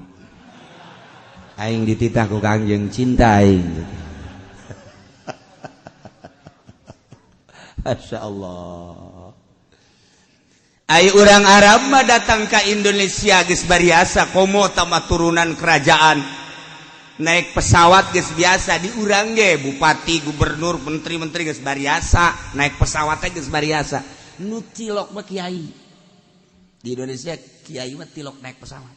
S1: Aing dititah ku Kangjeng cinta aing. Masya Allah. Ai urang Arab mah datang ke Indonesia geus bariasa komo tambah turunan kerajaan. Naik pesawat geus biasa di urang ge bupati, gubernur, menteri-menteri geus bariasa, naik pesawat teh geus bariasa. Nu tilok mah kiai. Di Indonesia kiai mah tilok naik pesawat.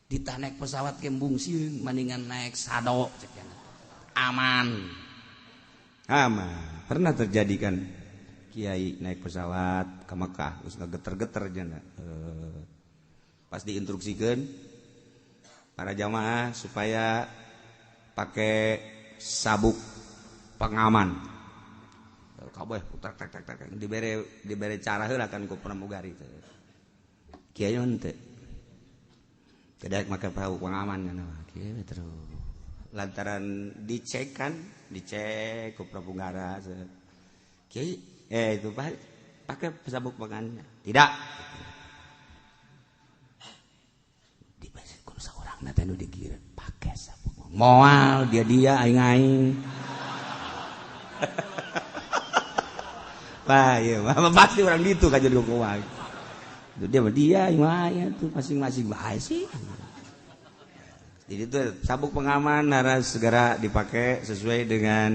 S1: Ditah naik pesawat kembung sieun mendingan naik sado cek. Aman. Aman. Pernah terjadi kan kiai naik pesawat ke Mekah terus ngegeter-geter jana. Pas diinstruksikan para jamaah supaya pakai sabuk pengaman. Kabeh putar tak tak tak dibere cara heula kan ku pramugari. Kiai henteu. Tidak make sabuk pengaman kan kiai terus. Lantaran dicek kan, dicek ku pramugara. Kiai itu pakai sabuk pengamannya. Tidak. Dibaskeun saurang na teh nu digireun pakai sabuk. Moal dia aing-aing. Wah, iya, pasti orang gitu kan jadi kumaha. Itu dia dia aing tuh masing-masing bae sih. Jadi itu sabuk pengaman harus segera dipakai sesuai dengan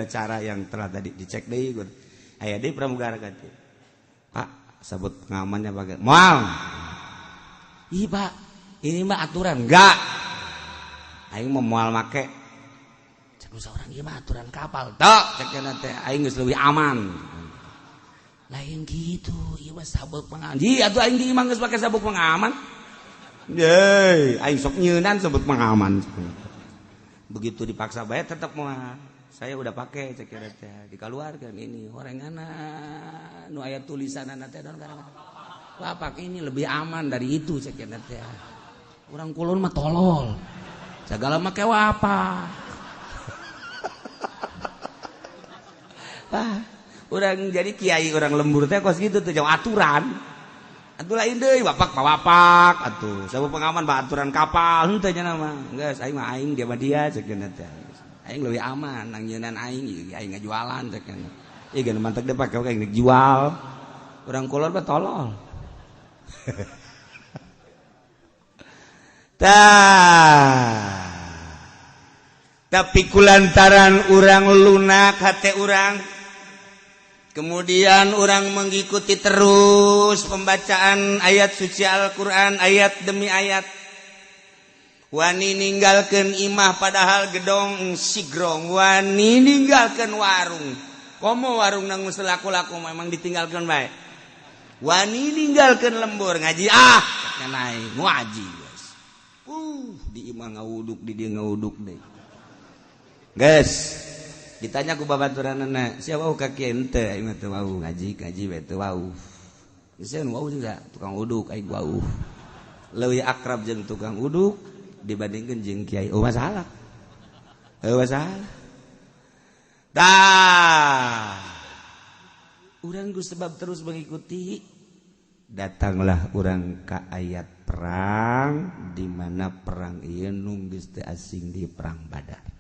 S1: cara yang telah tadi dicek deui. Aya deui pramugara ganti. Pak, sabuk pengamannya pakai. Moal. Ih, Pak, ini mah aturan. Enggak. Aing mau moal make. Cek seorang ieu mah aturan kapal. Tok, cek teh aing geus leuwih aman. Lain gitu, ieu mah sabuk pengaman. Ji, atuh aing di imah geus pake sabuk pengaman. Yeay, aing sok nyeunan sabuk pengaman. Begitu dipaksa bae tetep moal. Saya udah pakai cek teh dikeluarkan ini horenganna nu aya tulisanna teh don karena lapak ini lebih aman dari itu cek teh. Urang kulon mah tolol. Segala make apa. Wah, urang jadi kiai urang lembur teh kos gitu tuh jauh aturan. Atuh lain deui bapak mah bapak atuh sabuk pengaman mah aturan kapal henteu nya mah. Geus aing mah aing dia mah dia cek teh. Aing leuwih aman nang nyeunan aing aing ngajualan cek nya. Ieu geus mantek deh pake aing jual. Urang kulon mah tolol. Tah. Tapi kulantaran urang lunak hate urang, kemudian urang mengikuti terus pembacaan ayat suci Al-Qur'an ayat demi ayat. Wani ninggalkeun imah padahal gedong sigrong, wani ninggalkeun warung. Komo warung nang laku-laku memang ditinggalkeun bae. Wani ninggalkeun lembur ngaji ah, naik ngaji guys. Di imah ngawuduk, di dia ngawuduk deh. Guys, ditanya ku babaturanna, siapa ka kieu henteu aing mah teu wau ngaji, ngaji bae teu wau. Geus wau juga tukang uduk aing wau. Leuwih akrab jeung tukang uduk dibandingkeun jeung kiai. Oh masalah. Oh masalah. Tah. Urang ku sebab terus mengikuti, datanglah urang ka ayat perang di mana perang ieu nu geus teu asing di perang Badar.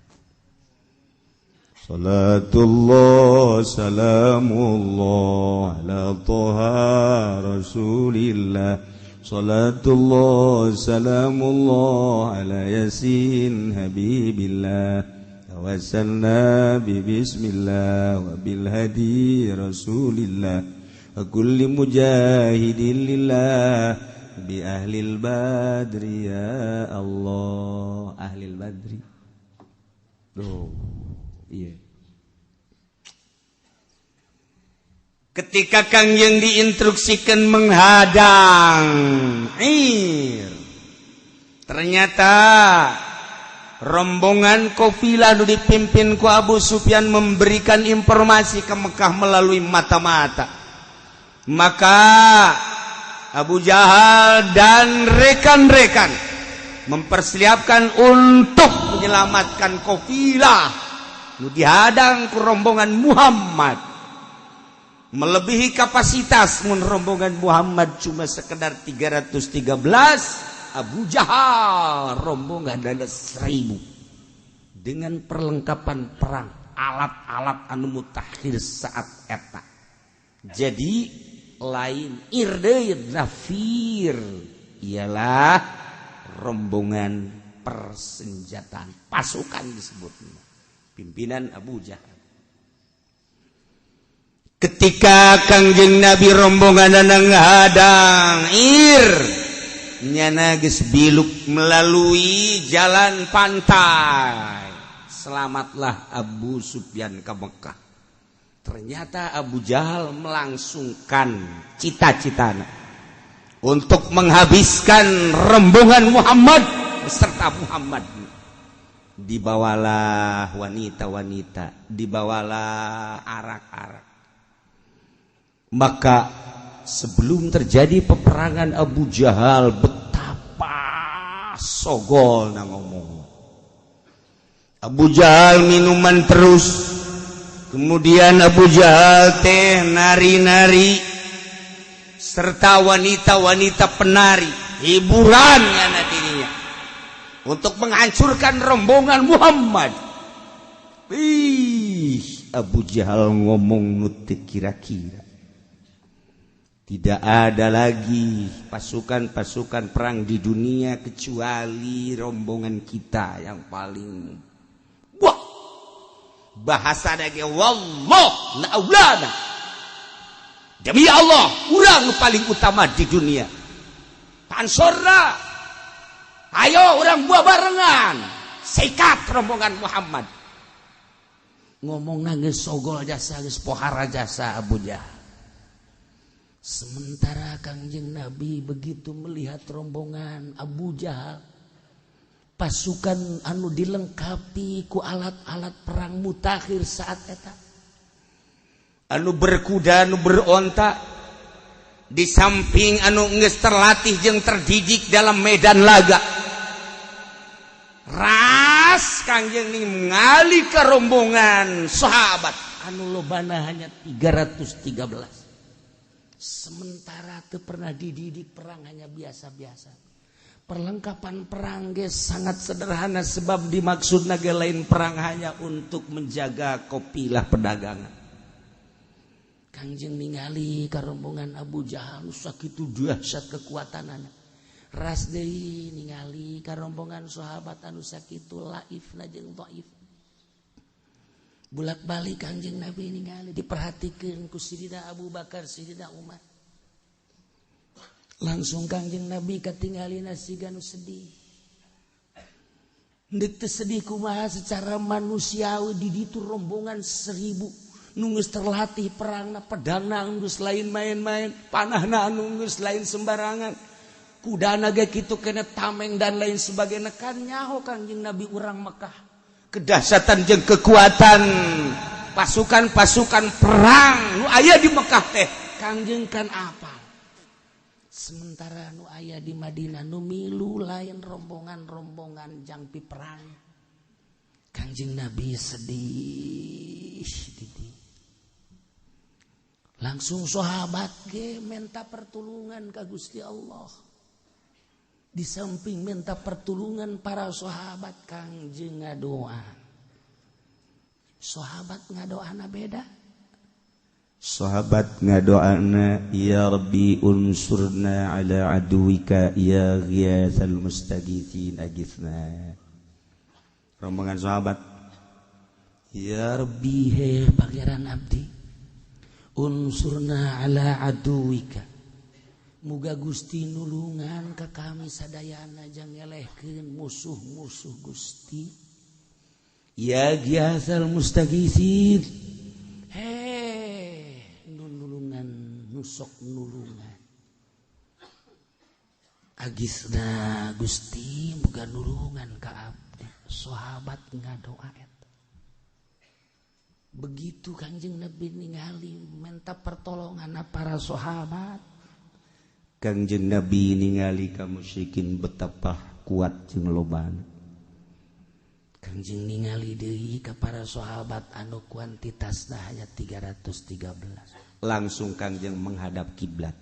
S1: Salatullah salamullah ala toha Rasulillah. Salatullah salamullah ala yasin habibillah. Tawassalna bi bismillah wa bil hadi Rasulillah. Wa kulli mujahidin lillah bi ahlil badri ya Allah. Ahlil badri. Duh. Iya. Ketika Kangjeng diinstruksikan menghadang ir, ternyata rombongan kafilah nu dipimpin ku Abu Sufyan memberikan informasi ke Mekah melalui mata-mata. Maka Abu Jahal dan rekan-rekan Mempersiapkan untuk menyelamatkan kafilah nu dihadang ku rombongan Muhammad. Melebihi kapasitas, mun rombongan Muhammad cuma sekedar 313, Abu Jahal rombongan ada 1000 dengan perlengkapan perang, alat-alat anu mutakhir saat eta. Jadi lain ir deui, nafir ialah rombongan persenjataan, pasukan disebutnya, pimpinan Abu Jahal. Ketika Kangjeng Nabi rombongan ngadang ir, nyana geus biluk melalui jalan pantai, selamatlah Abu Sufyan ke Mekah. Ternyata Abu Jahal melangsungkan cita-citanya untuk menghabiskan rombongan Muhammad beserta Muhammad. Dibawalah wanita-wanita, dibawalah arak-arak. Maka sebelum terjadi peperangan, Abu Jahal betapa sogol na ngomong. Abu Jahal minuman terus, kemudian Abu Jahal teh nari-nari serta wanita-wanita penari, hiburan karena dirinya untuk menghancurkan rombongan Muhammad. Ih, Abu Jahal ngomong nu teu kira-kira. Tidak ada lagi pasukan-pasukan perang di dunia kecuali rombongan kita yang paling, wah, bahasa lagi, wallah laulana, demi Allah, urang paling utama di dunia. Pansorna, ayo urang buah barengan sikat rombongan Muhammad. Ngomong nangis, sogol jasa, geus pohara jasa Abu Jahal. Sementara Kangjeng Nabi begitu melihat rombongan Abu Jahal, pasukan anu dilengkapi ku alat-alat perang mutakhir saat eta, anu berkuda, anu beronta, di samping anu geus terlatih jeung terdidik dalam medan laga, ras Kangjeng ningali ke rombongan sahabat anu lobana hanya 313, sementara teu pernah dididik perang, hanya biasa-biasa, perlengkapan perang ge sangat sederhana, sebab dimaksud naga lain perang, hanya untuk menjaga kafilah perdagangan. Kangjeng ningali ka rombongan Abu Jahal sakitu dahsyat kekuatanana, ras deui ningali ka rombongan sahabat anu sakitu laifna jeung dhaif. Bulak-balik Kangjeng Nabi ningali, diperhatikan ku Sidina Abu Bakar, Sidina Umar. Langsung Kangjeng Nabi katinggalina siga nu sedih. Ndek teu sedih kumaha, secara manusiawi di ditu rombongan 1000 nu geus terlatih perangna, pedangna geus lain main-main, panahna anu geus lain sembarangan, kudana ge kitu kena, tameng dan lain sebagainya. Kan nyaho Kangjeng Nabi urang Mekah, kedahsyatan jeung kekuatan pasukan-pasukan perang nu aya di Mekah teh Kangjeng kan apa. Sementara nu aya di Madinah nu milu lain rombongan-rombongan jangpi perang. Kangjeng Nabi sedih didi. Langsung sahabat ge minta pertolongan ka Gusti Allah. Di samping minta pertolongan para sahabat, Kangjeng ngadoa. Sahabat ngadoana beda. Sahabat ngadoana, "Ya Rabbi, unsurna ala aduwika, ya ghiyathal mustagithin agithna." Rombongan sahabat, "Ya Rabbi, he Pangeran abdi, unsurna ala aduwika, muga Gusti nulungan ka kami sadayana jang ngelehkeun musuh-musuh Gusti, ya ghiyathal mustagithin, he nu nulungan, nu sok nulungan, agisna Gusti, muga nulungan ka abdi." Sahabat ngadoa eta. Begitu Kangjeng Nabi ningali minta pertolongan para sahabat, Kangjeng Nabi ningali ka musyrikin betapa kuat jeung lobana. Kangjeng ningali deui ka para sahabat anu kuantitasna hanya 313. Langsung Kangjeng menghadap kiblat.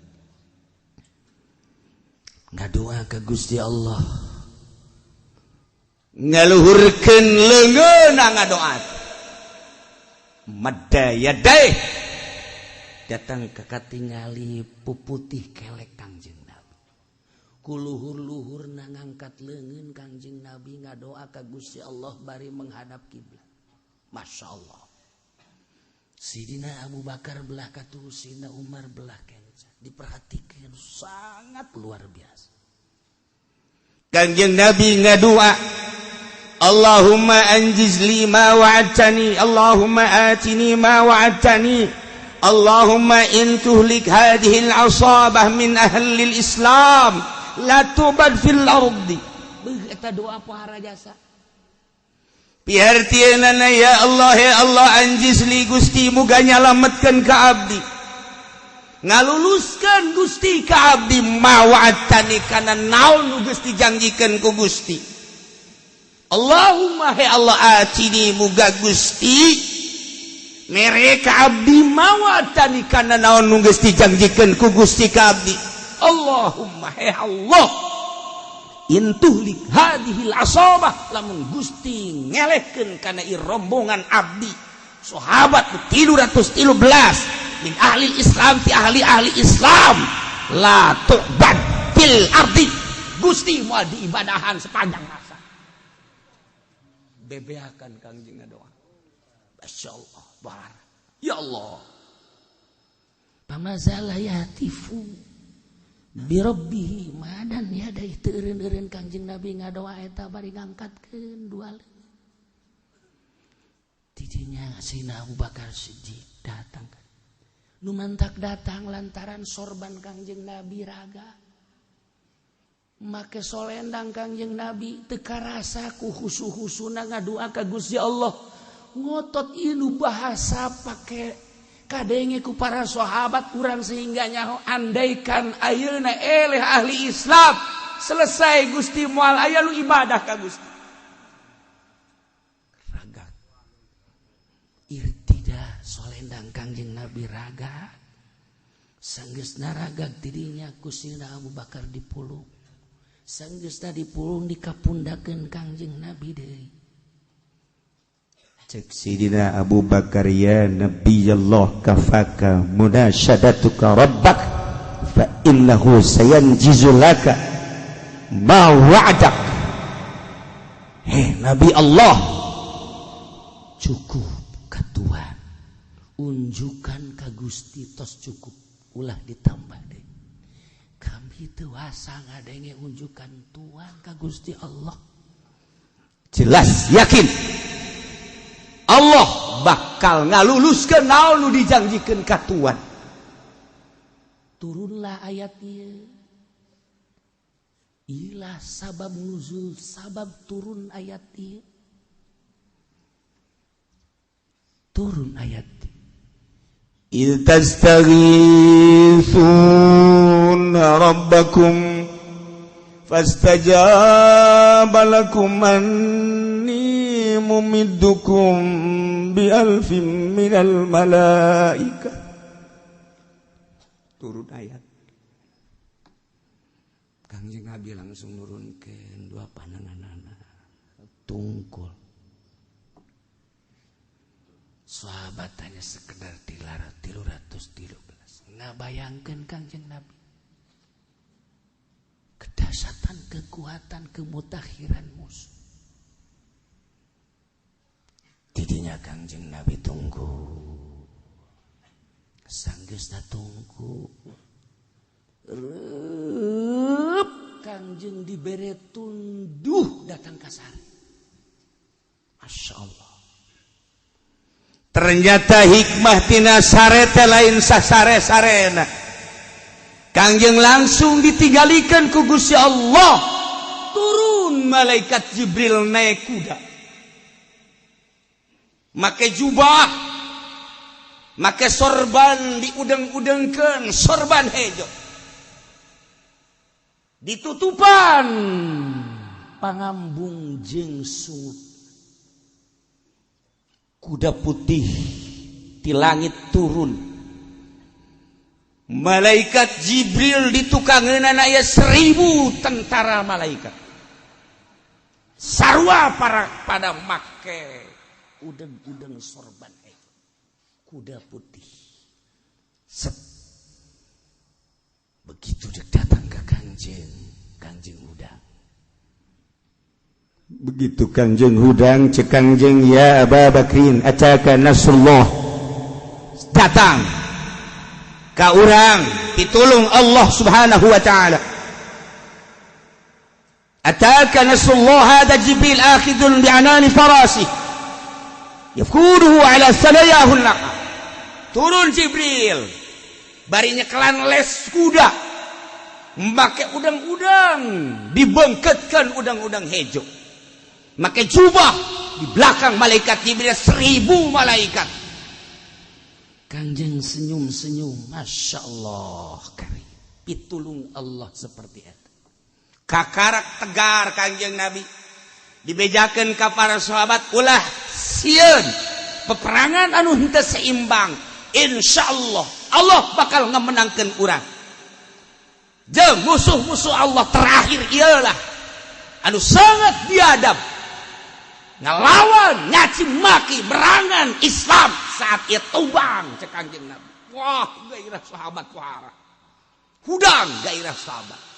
S1: Ngadoa ka Gusti Allah. Ngaluhurkeun leungeunna ngadoa. Madda yadaih. Datang ka katingali puputih kelek Kangjeng Nabi. Kuluhur-luhurna ngangkat leungeun Kangjeng Nabi ngadoa ka Gusti Allah bari menghadap kiblat. Masya Allah. Sidina Abu Bakar belah katuhu, Sidina Umar belah kenca. Diperhatikan sangat luar biasa. Kangjeng Nabi ngadoa, Allahumma anjiz li ma wa'adtani, Allahumma atini ma wa'adtani, Allahumma in tuhlik hadhil asabah min ahlil Islam la tubad fil ardi. Beuh eta doa pohara jasa. Pihartieunana ya Allah, ya Allah anjiz li Gusti muga nyalametkeun ka abdi. Ngaluluskeun Gusti ka abdi ma wa'adtani kana naon nu Gusti janjikeun ku Gusti. Allahumma he Allah atini muga Gusti mere ka abdi ma wa'adtani kana naon nu Gusti janjikeun ku Gusti ka abdi. Allahumma he Allah intuhlik hadhil asabah lamun Gusti ngelehkeun kana ieu rombongan abdi sahabat 313 min ahli Islam ti ahli-ahli Islam la tu'bad fil ardi Gusti moal diibadahan sepanjang masa. Bebeakan Kangjeng ngadoa. Masya Allah, bar. Ya Allah. Pamazala yahtifu birabbihi madan yadai teu eureun-eureun Kangjeng Nabi ngadoa eta bari ngangkatkeun dua leungeun. Tidinya Sayyidina Abu Bakar Siddiq datang. Nu mantak datang lantaran sorban Kangjeng Nabi raga. Make solendang Kangjeng Nabi teu karasa ku husu-husuna ngadua ka Gusti Allah. Ngotot ieu bahasa pake kadenge ku para sahabat urang sehingga nyaho andaikan ayeuna eleh ahli Islam selesai Gusti moal aya lu ibadah ka Gusti. Raga. Irtida solendang Kangjeng Nabi raga. Sanggeusna ragag tidinya ku Sayyidina Abu Bakar dipulung. Sanggeusna dipulung dikapundakeun Kangjeng Nabi deui. Cek Sidina Abu Bakar, ya Nabi Allah kafaka munasyadatuka rabbak fa innahu sayanjizu laka ma wa'adak. Hei Nabi Allah, cukup katuan unjukan ka Gusti tos cukup, ulah ditambah deh. Kami teu wasa ngadenge unjukan tuan ka Gusti Allah. Jelas yakin Allah bakal ngaluluskeun naon nu dijanjikeun ka tuan. Turunlah ayat ieu. Ilah sabab nuzul, sabab turun ayat ieu. Turun ayat ieu. Il tastaghithuna rabbakum fastajaba lakum anni mumiddukum bi alfin minal malaika. Turun ayat. Kangjeng Nabi langsung nurunkeun dua pananganana tungkul. Sahabat hanya sekedar 313. Ngabayangkeun Kangjeng Nabi kedahsyatan, kekuatan, kemutakhiran musuh. Tidinya Kangjeng Nabi tunggu. Sanggeusna tunggu. Reup Kangjeng dibere tunduh datang kasar. Masya Allah. Ternyata hikmah tina sare teh lain sasare-sarena. Kangjeng langsung ditinggalikeun ku Gusti Allah. Turun malaikat Jibril naik kuda. Make jubah, make sorban diudeng-udengkeun, sorban hejo. Ditutupan. Pangambung jeung sungut. Kuda putih di langit turun. Malaikat Jibril ditukangeunana aya 1000 tentara malaikat. Sarua para pada make udeng-udeng sorban kuda putih. Set. Begitu dia datang ke Kangjeng, Kangjeng hudang. Begitu Kangjeng hudang, cek Kangjeng, ya Aba Bakrin, ataka nasrullah. Datang ka urang ditulung Allah Subhanahu wa taala. Ataka nasrullah, hada Jibril akhidun bi'anani farasih yafkuduhu ala sanayahun naqa. Turun Jibril bari nyekelan les kuda, make udang-udang, dibengketkan udang-udang hejo, make jubah, di belakang malaikat Jibril 1000 malaikat. Kangjeng senyum-senyum, Masya Allah, karim pitulung Allah seperti itu. Kakarak tegar Kangjeng Nabi dibejakan ke para sahabat, ulah sieun peperangan anu henteu seimbang, insya Allah Allah bakal ngemenangkan urang. Jeung musuh-musuh Allah terakhir ialah anu sangat biadab, ngelawan, nyaci maki, berangan Islam saat ieu tumbang, cek Kangjeng Nabi. Wah, gairah sahabat wara hudang, gairah sahabat.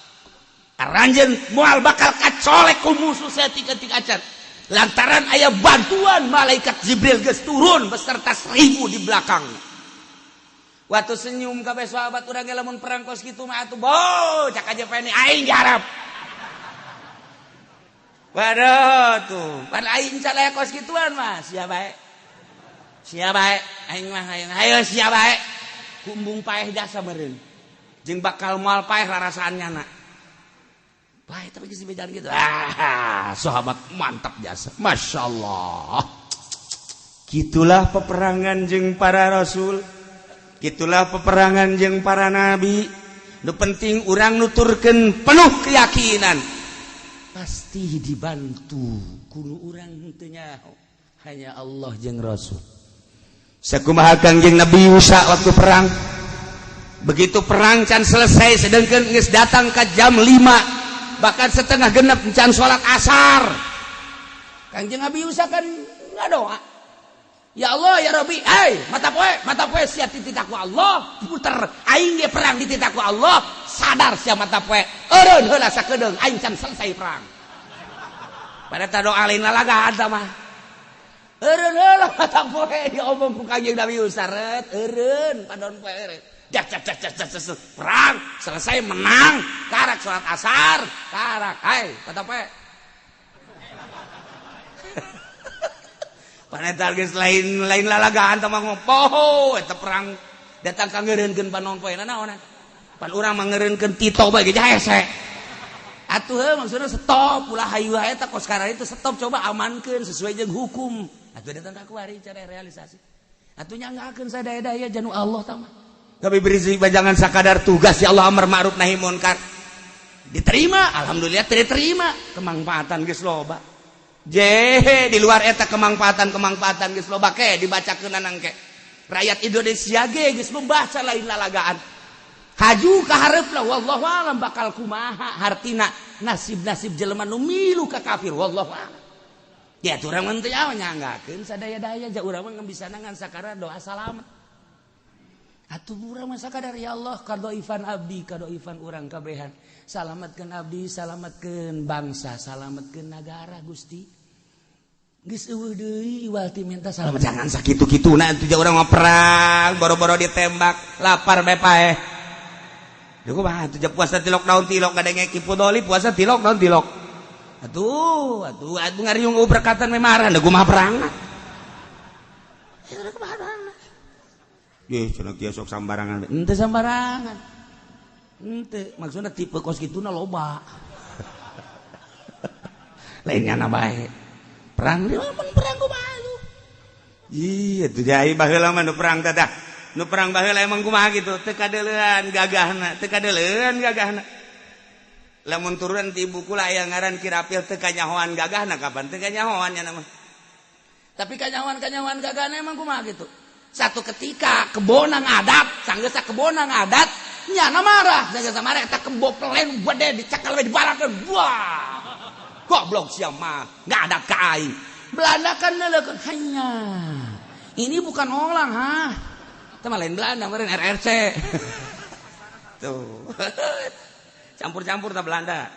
S1: Aranjeun moal bakal kacolek ku musuh saeutik-eutik acan, lantaran aya bantuan malaikat Jibril geus turun beserta 1000 di belakang. Waktu senyum kabeh sahabat. Urang ge lamun perang kos kitu mah atuh, bo cak aja pene aing diharap. Waduh tuh, pan aing can aya kos kituan mah, sia bae. Sia bae, aing mah aing ayo sia bae. Kumbung paeh jasa meureun. Jeung bakal moal paeh rarasaan nyana. Bae tapi geus dibejan gitu. Ah, sahabat mantap jasa. Masya Allah. Gitulah peperangan jeung para rasul. Gitulah peperangan jeung para nabi. Nu penting urang nuturkeun penuh keyakinan. Pasti dibantu. Kudu urang henteu nyaho. Hanya Allah jeung Rasul. Sakumaha Kangjeng Nabi Musa waktu perang. Begitu perang can selesai, sedangkan geus datang ke jam 5, bahkan setengah genep, can sholat asar. Kangjeng Nabi Musa kan ngadoa. Ya Allah, ya Rabbi, hey, mata poe sia dititah ku Allah, puter aing ge perang dititah ku Allah, sadar sia mata poe. Eureun heula sakedeung, aing can selesai perang. Pada ta doa lain lalaga eta mah. Eureun heula mata poe, diomong ku Kangjeng Nabi Musa, ret eureun padon poe eureun. Jak jak jak jak jak jak, perang selesai, menang, karak sholat asar, karak, hai mata poe. Panetal geus lain lain lalagaan teh mah ngopoho eta perang datang ka ngeureunkeun panon poe naonan. Pan urang mah ngeureunkeun Tito bae ge hese. Atuh heuh maksudna stop ulah hayu wae eta kos sekarang itu stop, coba amankeun sesuai jeung hukum. Atuh datang ka kuari cara realisasi. Atuh nyanggakeun sadaya-daya janu Allah tah mah. Tapi beri jangan sakadar tugas ya Allah amar ma'ruf nahi munkar. Diterima, alhamdulillah diterima, kemangfaatan geus loba. Jehe di luar eta kemangfaatan-kemangfaatan geus loba ke dibacakeun ke. Rakyat Indonesia ge geus membaca lain lalagaan. Haju ka hareup lah, wallahu alam bakal kumaha hartina nasib-nasib jelema nu milu ka kafir, wallahu alam. Ya urang mah teu nyanggakeun sadaya-daya ja urang mah bisa ngan sakadar doa salamet. Atuh urang mah sakadar ya Allah kadoifan abdi, kadoifan urang kabehan. Salametkeun abdi, salametkeun bangsa, salametkeun nagara Gusti. Geus eueuh deui iwal ti minta salamet. Jangan sakitu-kituna atuh ja urang mah perang, boro-boro ditembak, lapar bae paeh. Duh kumaha atuh ja puasa ti lockdown ti lok ngadenge Ki Pudoli puasa ti lockdown ti lok. Atuh, atuh atuh ngariung berkatan memarah, da kumaha perangna. Ya kumaha perangna. Ih, cenah kieu sok sambarangan. Henteu sambarangan. Henteu, maksudna tipe kos kituna loba. Lain nyana bae. Perang di mana perang kumaha tuh? Iya, tuh jai baheula mah nu perang teh dah. Nu perang baheula emang kumaha gitu, teu kadeuleuan gagahna, teu kadeuleuan gagahna. Lamun turun ti buku lah aya ngaran Kirapil teu kanyahoan gagahna kapan teu kanyahoan nya mah. Tapi kanyahoan-kanyahoan gagahna emang kumaha gitu. Satu ketika kebona ngadat, sanggeus kebona ngadat, nyana marah, sanggeus marah eta kebo pelen gede dicekal we dibarakeun. Wah. Goblok sia mah, ngadat ka aing. Belanda kan neuleukeun hanya. Ini bukan orang, ha. Itu mah lain Belanda, meureun RRC. Tuh. Campur-campur ta Belanda.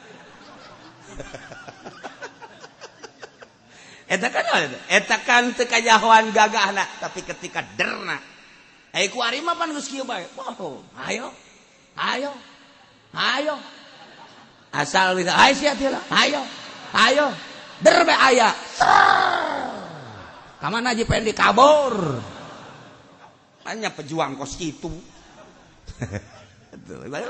S1: Eta kan eta kan teu kanyahoan gagahna, tapi ketika derna. Eh ku ari mah pan geus kieu bae. Oh, ayo. Ayo. Ayo. Asal bisa ayo sia teh ayo. Ayo. Der bae aya. Ka mana Haji Pendi kabur. Hanya pejuang kos kitu. Tuh, balik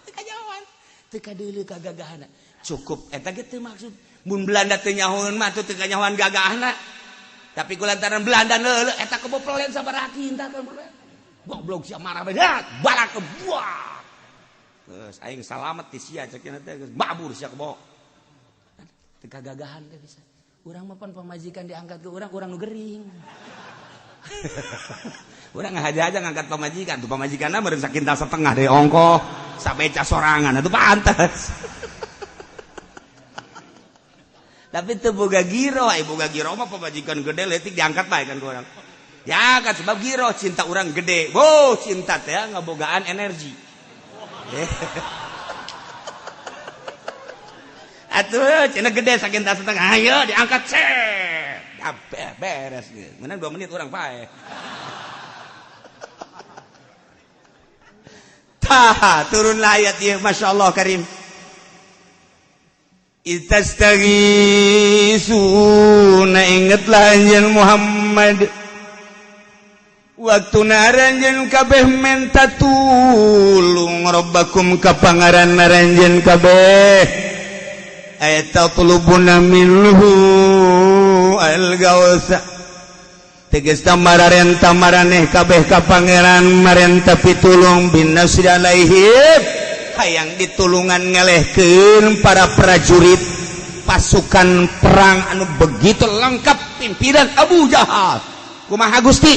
S1: teu kanyahoan. Teu kadeuleu kagagahna. Cukup eta ge teu maksud. Mun Belanda teu nyahoeun mah teu kanyahoan gagahna. Tapi ku lantaran Belanda neuleuh eta kebo pelen sabaraha kinta kan. Goblok sia marah bae. Balak ke buah. Geus aing salamet ti sia cek teh geus babur sia kebo. Teu kagagahan teh bisa. Urang mah pan pamajikan diangkat ke urang, urang nu gering. Urang ngahaja-haja ngangkat pamajikan, tuh pamajikanna meureun sakintal setengah deui ongkoh, sabeca sorangan atuh pantes. Tapi teu boga giro, ai boga giro mah pamajikan gede leutik diangkat bae kan ku urang. Ya kan sebab giro cinta urang gede. Wow, cinta teh ngabogaan energi. Atuh cina gede sakintal setengah, ayo diangkat set. Beres gitu. Menang 2 menit orang pae. Tah, turunlah ayat ieu Masya Allah Karim. Itastaghisuna ingatlah anjeun Muhammad. Waktu naranjeun kabeh menta tulung rabbakum ka pangaran naranjeun kabeh. Ayat tatlubuna minhu al-gausa tegas tamararenta maraneh kabeh ka pangeran marenta pitulung bin nasri alaihim hayang ditulungan ngelehkeun para prajurit pasukan perang anu begitu lengkap pimpinan Abu Jahal. Kumaha Gusti?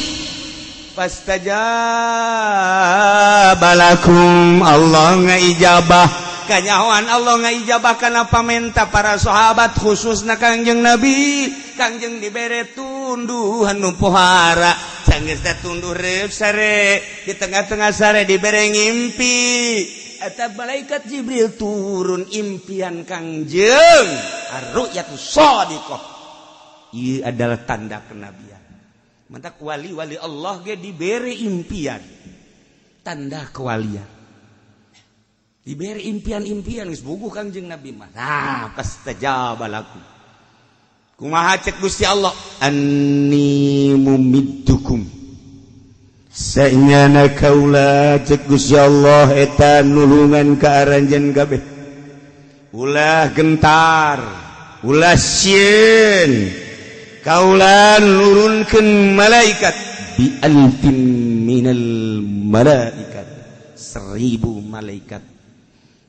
S1: Fastajaba lakum, Allah ngaijabah. Kanyahoan Allah ngaijabah kana pamenta para sahabat khususna Kangjeng Nabi. Kangjeng dibere tunduhan nu pohara, sanggeus teh tunduh reup sare, di tengah-tengah sare dibere ngimpi. Eta malaikat Jibril turun impian Kangjeng, ar-ru'yatu shadiqah. Ieu adalah tanda kenabian. Mantak wali-wali Allah ge dibere impian, tanda kewalian. Diberi impian-impian geus buguh Kangjeng Nabi mah. Nah, fastajaba lakum. Kumaha cek Gusti Allah? Anni mumiddukum. Sanyana kaula cek Gusti Allah eta nulungan ka aranjeun kabeh. Ulah gentar, ulah sieun. Kaula nurunkeun malaikat bi alfin minal malaikat. 1000 malaikat.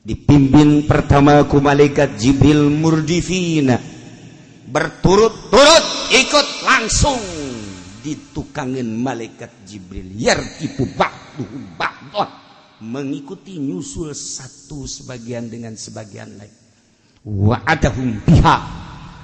S1: Dipimpin pertama ku malaikat Jibril murdifina, berturut-turut ikut langsung ditukangin malaikat Jibril, yartipu ba'duhum ba'dhan, mengikuti nyusul satu sebagian dengan sebagian lain. Wa'adahum biha,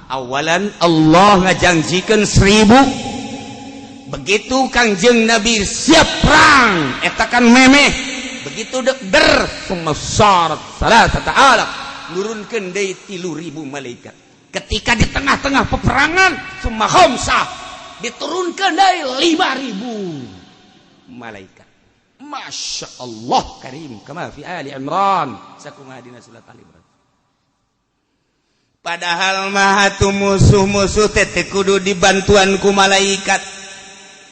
S1: awalan Allah ngajanjikeun 1000. Begitu Kangjeng Nabi siap perang eta kan memeh. Begitu dek der sumasarat salasata alaf nurunkeun deui 3000 malaikat. Ketika di tengah-tengah peperangan summa khamsah diturunkeun deui 5000 malaikat. Masya Allah Karim kama fi Ali Imran sakumaha dina surat Ali Imran. Padahal mah atuh musuh-musuh teh teu kudu dibantuan ku malaikat.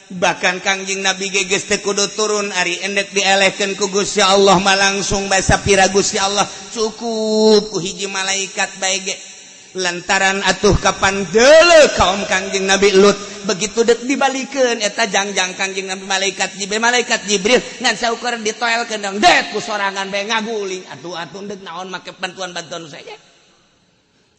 S1: Bahkan Kangjeng Nabi ge geus teu kudu turun ari endek dielehkeun ku Gusti Allah mah langsung bae sapira Gusti Allah cukup ku hiji malaikat bae ge. Lantaran atuh kapan deuleu kaum Kangjeng Nabi Lut Begitu dek dibalikeun eta jangjang Kangjeng Nabi malaikat Jibril, malaikat Jibril ngan saukur ditoelkeun dong det ku sorangan bae ngaguling. Atuh atuh deuk naon make bantuan-bantuan saja.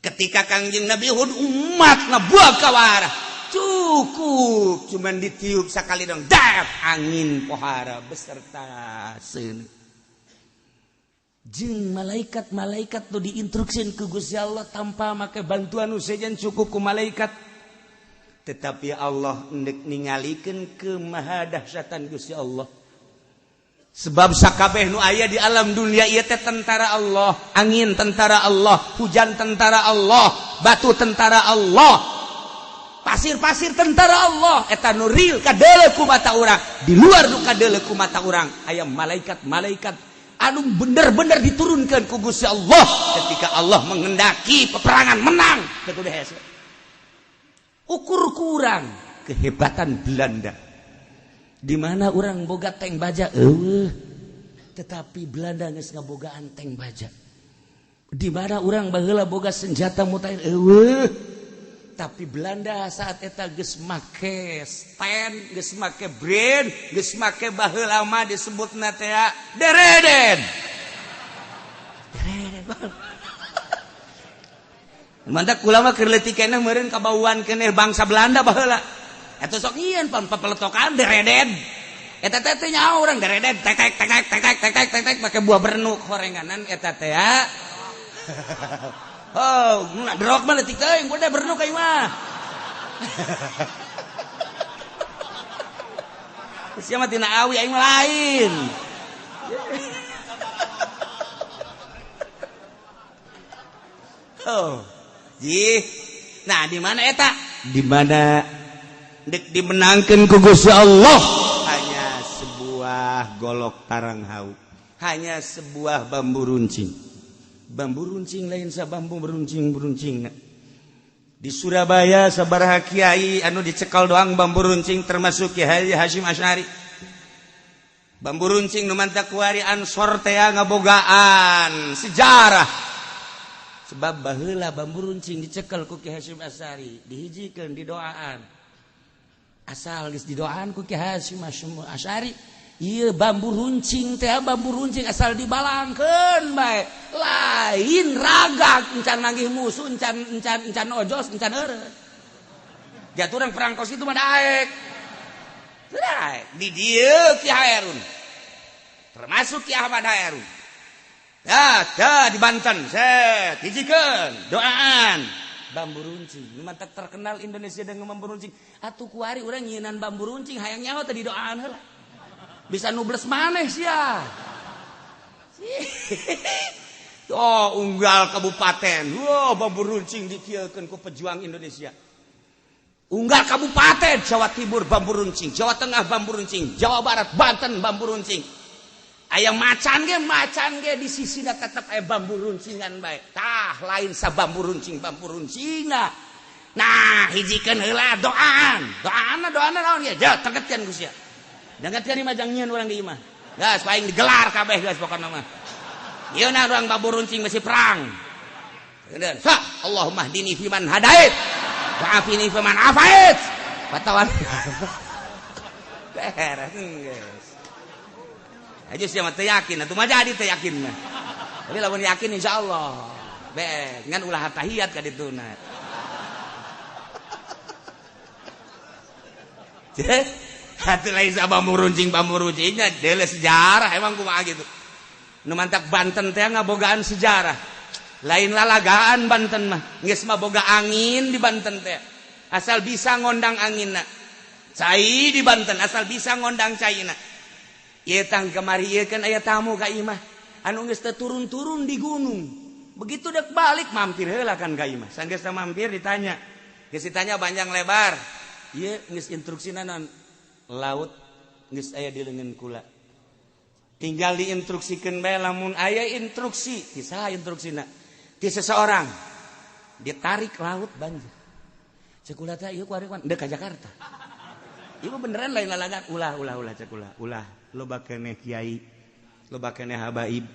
S1: Ketika Kangjeng Nabi Hud umat ngabuak kawarah, cukup cuman ditiup sekali dong dat angin pohara beserta seun. Jeung malaikat-malaikat tuh diinstruksikan ku Gusti Allah tanpa make bantuan sejen, cukup ku malaikat. Tetapi Allah endek ningalikeun kemahadahsyatan Gusti Allah. Sebab sakabeh nu aya di alam dunia ieu teh tentara Allah, angin tentara Allah, hujan tentara Allah, batu tentara Allah, pasir-pasir tentara Allah. Eta nu real kadeuleu ku mata urang. Di luar nu kadeuleu ku mata urang aya malaikat-malaikat anu bener-bener diturunkan ku Gusti Allah ketika Allah menghendaki peperangan menang. Teu kudu hese. Ukur kurang kehebatan Belanda. Di mana orang boga tank baja? Eueuh. Tetapi Belanda geus ngabogaan tank baja. Di mana orang baheula boga senjata mutakhir? Eueuh. Tapi Belanda saat eta geus make stand, geus make brand, geus make baheula mah disebutna teh dereden. Dereden. Mantak kula mah keur leutik keneh meureun kabauan keneh bangsa Belanda baheula. Eta sok nyieun pan pepeletokan dereden. Eta teh teh nyaho urang dereden tek tek tek tek tek tek tek tek tek make buah bernuk horenganan eta teh ya. Oh, derok mah leutik teuing, gua bernuk aing mah. Sia mah tina awi aing mah lain. Oh. Ji. Nah, di mana eta? Di mana dek dimenangkeun ku Gusti Allah? Hanya sebuah golok tarang hau, hanya sebuah bambu runcing. Bambu runcing lain sa bambu beruncing-beruncing. Di Surabaya sabaraha kiai anu dicekal doang bambu runcing, termasuk Kiai Hasyim Asy'ari. Bambu runcing nu mantak kuari Ansor teh ngabogaan sejarah. Sebab baheula bambu runcing dicekel ku Kiai Hasyim Asy'ari, dihijikeun didoaan. Asal geus didoaan ku Kiai Hasyim Asy'ari, ieu bambu runcing teh bambu runcing asal dibalangkeun bae. Lain ragak encan manggih musuh, encan encan encan ojos, encan eureun. Jatuh urang perang kos itu mah daek. Daek di dieu Ki Hairun. Termasuk Ki Ahmad Hairun. Ya, dah di Banten, set, hijikeun, doaan. Bambu runcing, nu mantak terkenal Indonesia dengan bambu runcing. Atuh kuari urang nyieunan bambu runcing hayang nyaho teh didoaan heula. Bisa nubles maneh sia. Oh, unggal kabupaten. Wah, bambu runcing dikieukeun ku pejuang Indonesia. Unggal kabupaten Jawa Timur bambu runcing, Jawa Tengah bambu runcing, Jawa Barat, Banten bambu runcing. Aya macan ge di sisina tetep aya bambu runcingan bae. Tah lain sa bambu runcing, bambu runcingna. Nah, hijikeun heula doaan. Doaanna doaanna naon ge? Ja, tegetkeun ku sia. Dengetkeun imah jang nyieun urang di imah. Geus paling digelar kabeh geus pokona mah. Ieu na urang bambu runcing masih perang. Sa, Allahumma hdini fiman hadait. Wa afini fiman afait. Patawan. Beres geus. Aja sia mah teu yakin, atuh mah jadi teu yakin mah. Tapi lamun yakin insyaallah. Beres, ngan ulah tahiyat ka dituna. Hati lain sa bambu runcingnya deuleu sejarah emang kumaha gitu. Nu mantak Banten teh ngabogaan sejarah. Lain lalagaan Banten mah, geus mah boga angin di Banten teh. Asal bisa ngondang anginna. Cai di Banten asal bisa ngondang caina. Ieu tang kamari ieu kan aya tamu ka imah. Anu geus teu turun-turun di gunung. Begitu dek balik mampir heula kan ka imah. Sanggeus mampir ditanya. Geus ditanya panjang lebar. Ieu geus instruksina naon? Laut geus aya di leungeun kula. Tinggal diinstruksikeun bae lamun aya instruksi, ti saha instruksina? Ti seseorang. Ditarik laut banjir. Cek kula teh ieu kuari kuan deuk ka Jakarta. Ieu beneran lain lalagan ulah ulah ulah cek kula, ulah loba keneh kiai, loba keneh habaib.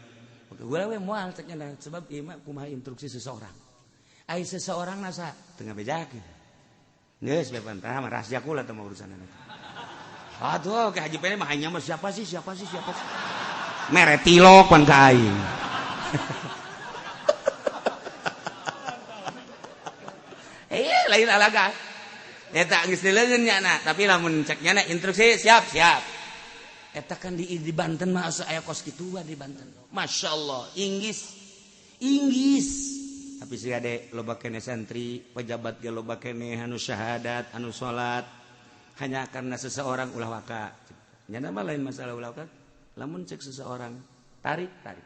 S1: Kula we moal cek nya sebab ieu mah kumaha instruksi seseorang. Ai seseorang nasa teu ngabejakeun. Geus beban tah mah rahasia kula teh mah urusanna. Aduh, ke Haji Pene mah hanya mah siapa sih siapa sih siapa sih. Mere tilok pan ka aing. Lain alaga. Eta geus dileungeun nya na, tapi lamun cek nya na instruksi siap siap. Eta kan di Banten mah asa aya kos kituan di Banten. Masyaallah, Inggris. Inggris. Tapi sih ade loba kene santri, pejabat ge loba kene anu syahadat, anu salat. Hanya karena seseorang ulah waka. Nya mah lain masalah ulah waka. Lamun cek seseorang tarik tarik.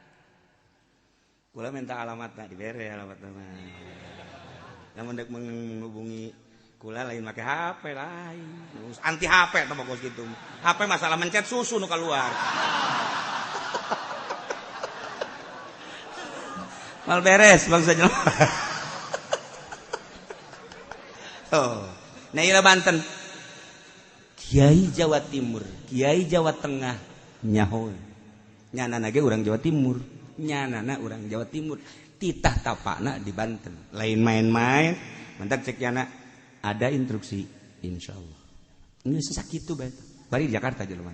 S1: Kula minta alamatna dibere alamatna mah. Lamun dek menghubungi kula lain make HP lain. Anti HP tah kos kitu. HP masalah mencet susu nu keluar. Mal beres bangsa jelema. Oh, nah ieu Banten. Kiai Jawa Timur, Kiai Jawa Tengah nyaho. Nyanana ge urang Jawa Timur, nyanana urang Jawa Timur. Titah tapakna di Banten. Lain main-main, mentak cek nyana ada instruksi insyaallah. Geus sakitu bae. Bari di Jakarta jelema.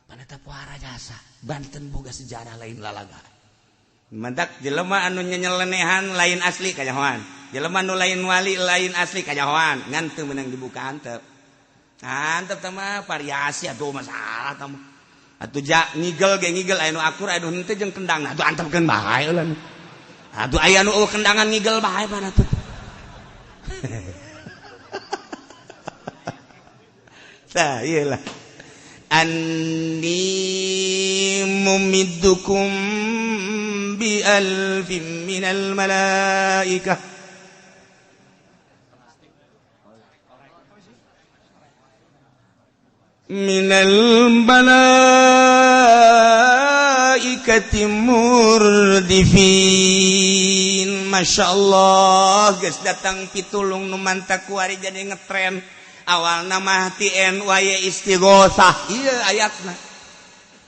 S1: Paneta puara jasa, Banten boga sejarah lain lalaga. Mentak jelema anu nyenyelenehan lain asli kanyahoan. Jelema anu lain wali lain asli kanyahoan, ngan teu meunang dibuka antep. Antep teh mah variasi atuh masalah teh mah. Atuh ja ngigel ge ngigel aya nu akur aya nu henteu jeung kendang. Atuh antepkeun bae eulah. Atuh aya nu kendangan ngigel bae mana tuh. Tah ieu lah. Anni mumiddukum bi alfin minal malaikah. Minal malaikati murdifin. Masya Allah, geus datang pitulung nu mantak kuari jadi ngetren. Awalna mah TN wae istighosah, ieu ayatna.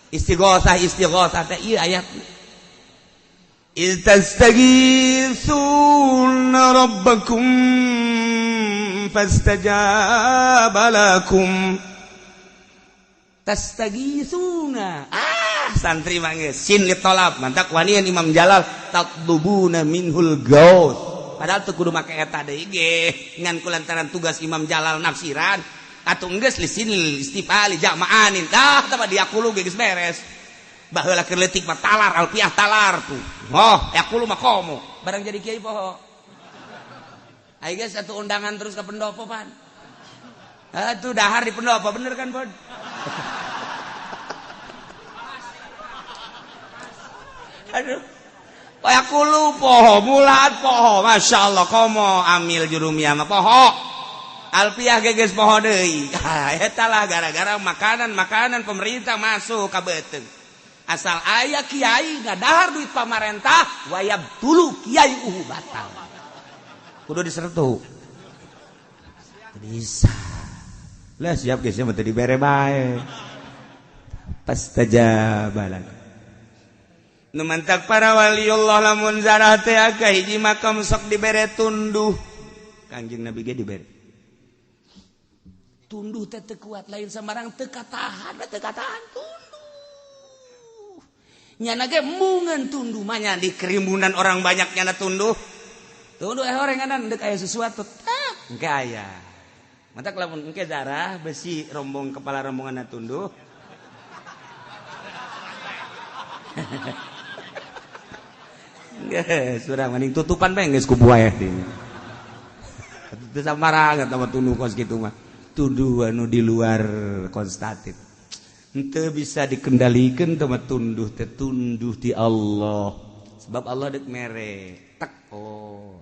S1: Istighosah istighosah teh ieu ayatna. Iz tastaghithuna rabbakum fastajaba lakum. Tastaghithuna. Ah, santri mah geus sin litolab, mantak wanian Imam Jalal tatlubuna minhul gaus. Padahal teu kudu make eta deui ge, ngan kulantaran tugas Imam Jalal nafsiran atuh geus lisin istifali jamaanin. Tah tah diakulu ge geus beres. Baheula keur leutik mah talar alfiah talar tuh. Oh, yaqulu mah komo. Barang jadi kiai poho. Ai geus atuh undangan terus ke pendopo pan. Atuh dahar di pendopo bener kan, Pod? Aduh. Yaqulu poho mulat poho Masya Allah komo amil jurumiyah mah poho alfiah geus poho deui. Eta lah gara-gara makanan-makanan pemerintah masuk ka beuteung. Asal aya kiai ngadahar duit pamarentah wayab tulu kiai uhu batal. Kudu disertu. Bisa. Lah siap geus mah teu dibere bae. Pastajaba lak. Nu mantak para waliullah lamun zarah teh ka hiji makam sok dibere tunduh. Kangjeng Nabi ge dibere. Tunduh teh teu kuat lain sambarang teu katahan, teu katahan tunduh. Nyana ge embungeun tunduh mah nya di kerimbunan orang banyak nyana tunduh. Tunduh horenganan deuk aya sesuatu. Tah, engke aya. Mantak lamun engke zarah besi rombong kepala rombonganna tunduh. Geus urang mending tutupan bae geus ku buaya dinya. Teu sambarangan tah tunduh kos kitu mah. Tunduh anu di luar konstatif. Henteu bisa dikendalikan teh mah tunduh teh tunduh di Allah. Sebab Allah deuk mere. Tek oh.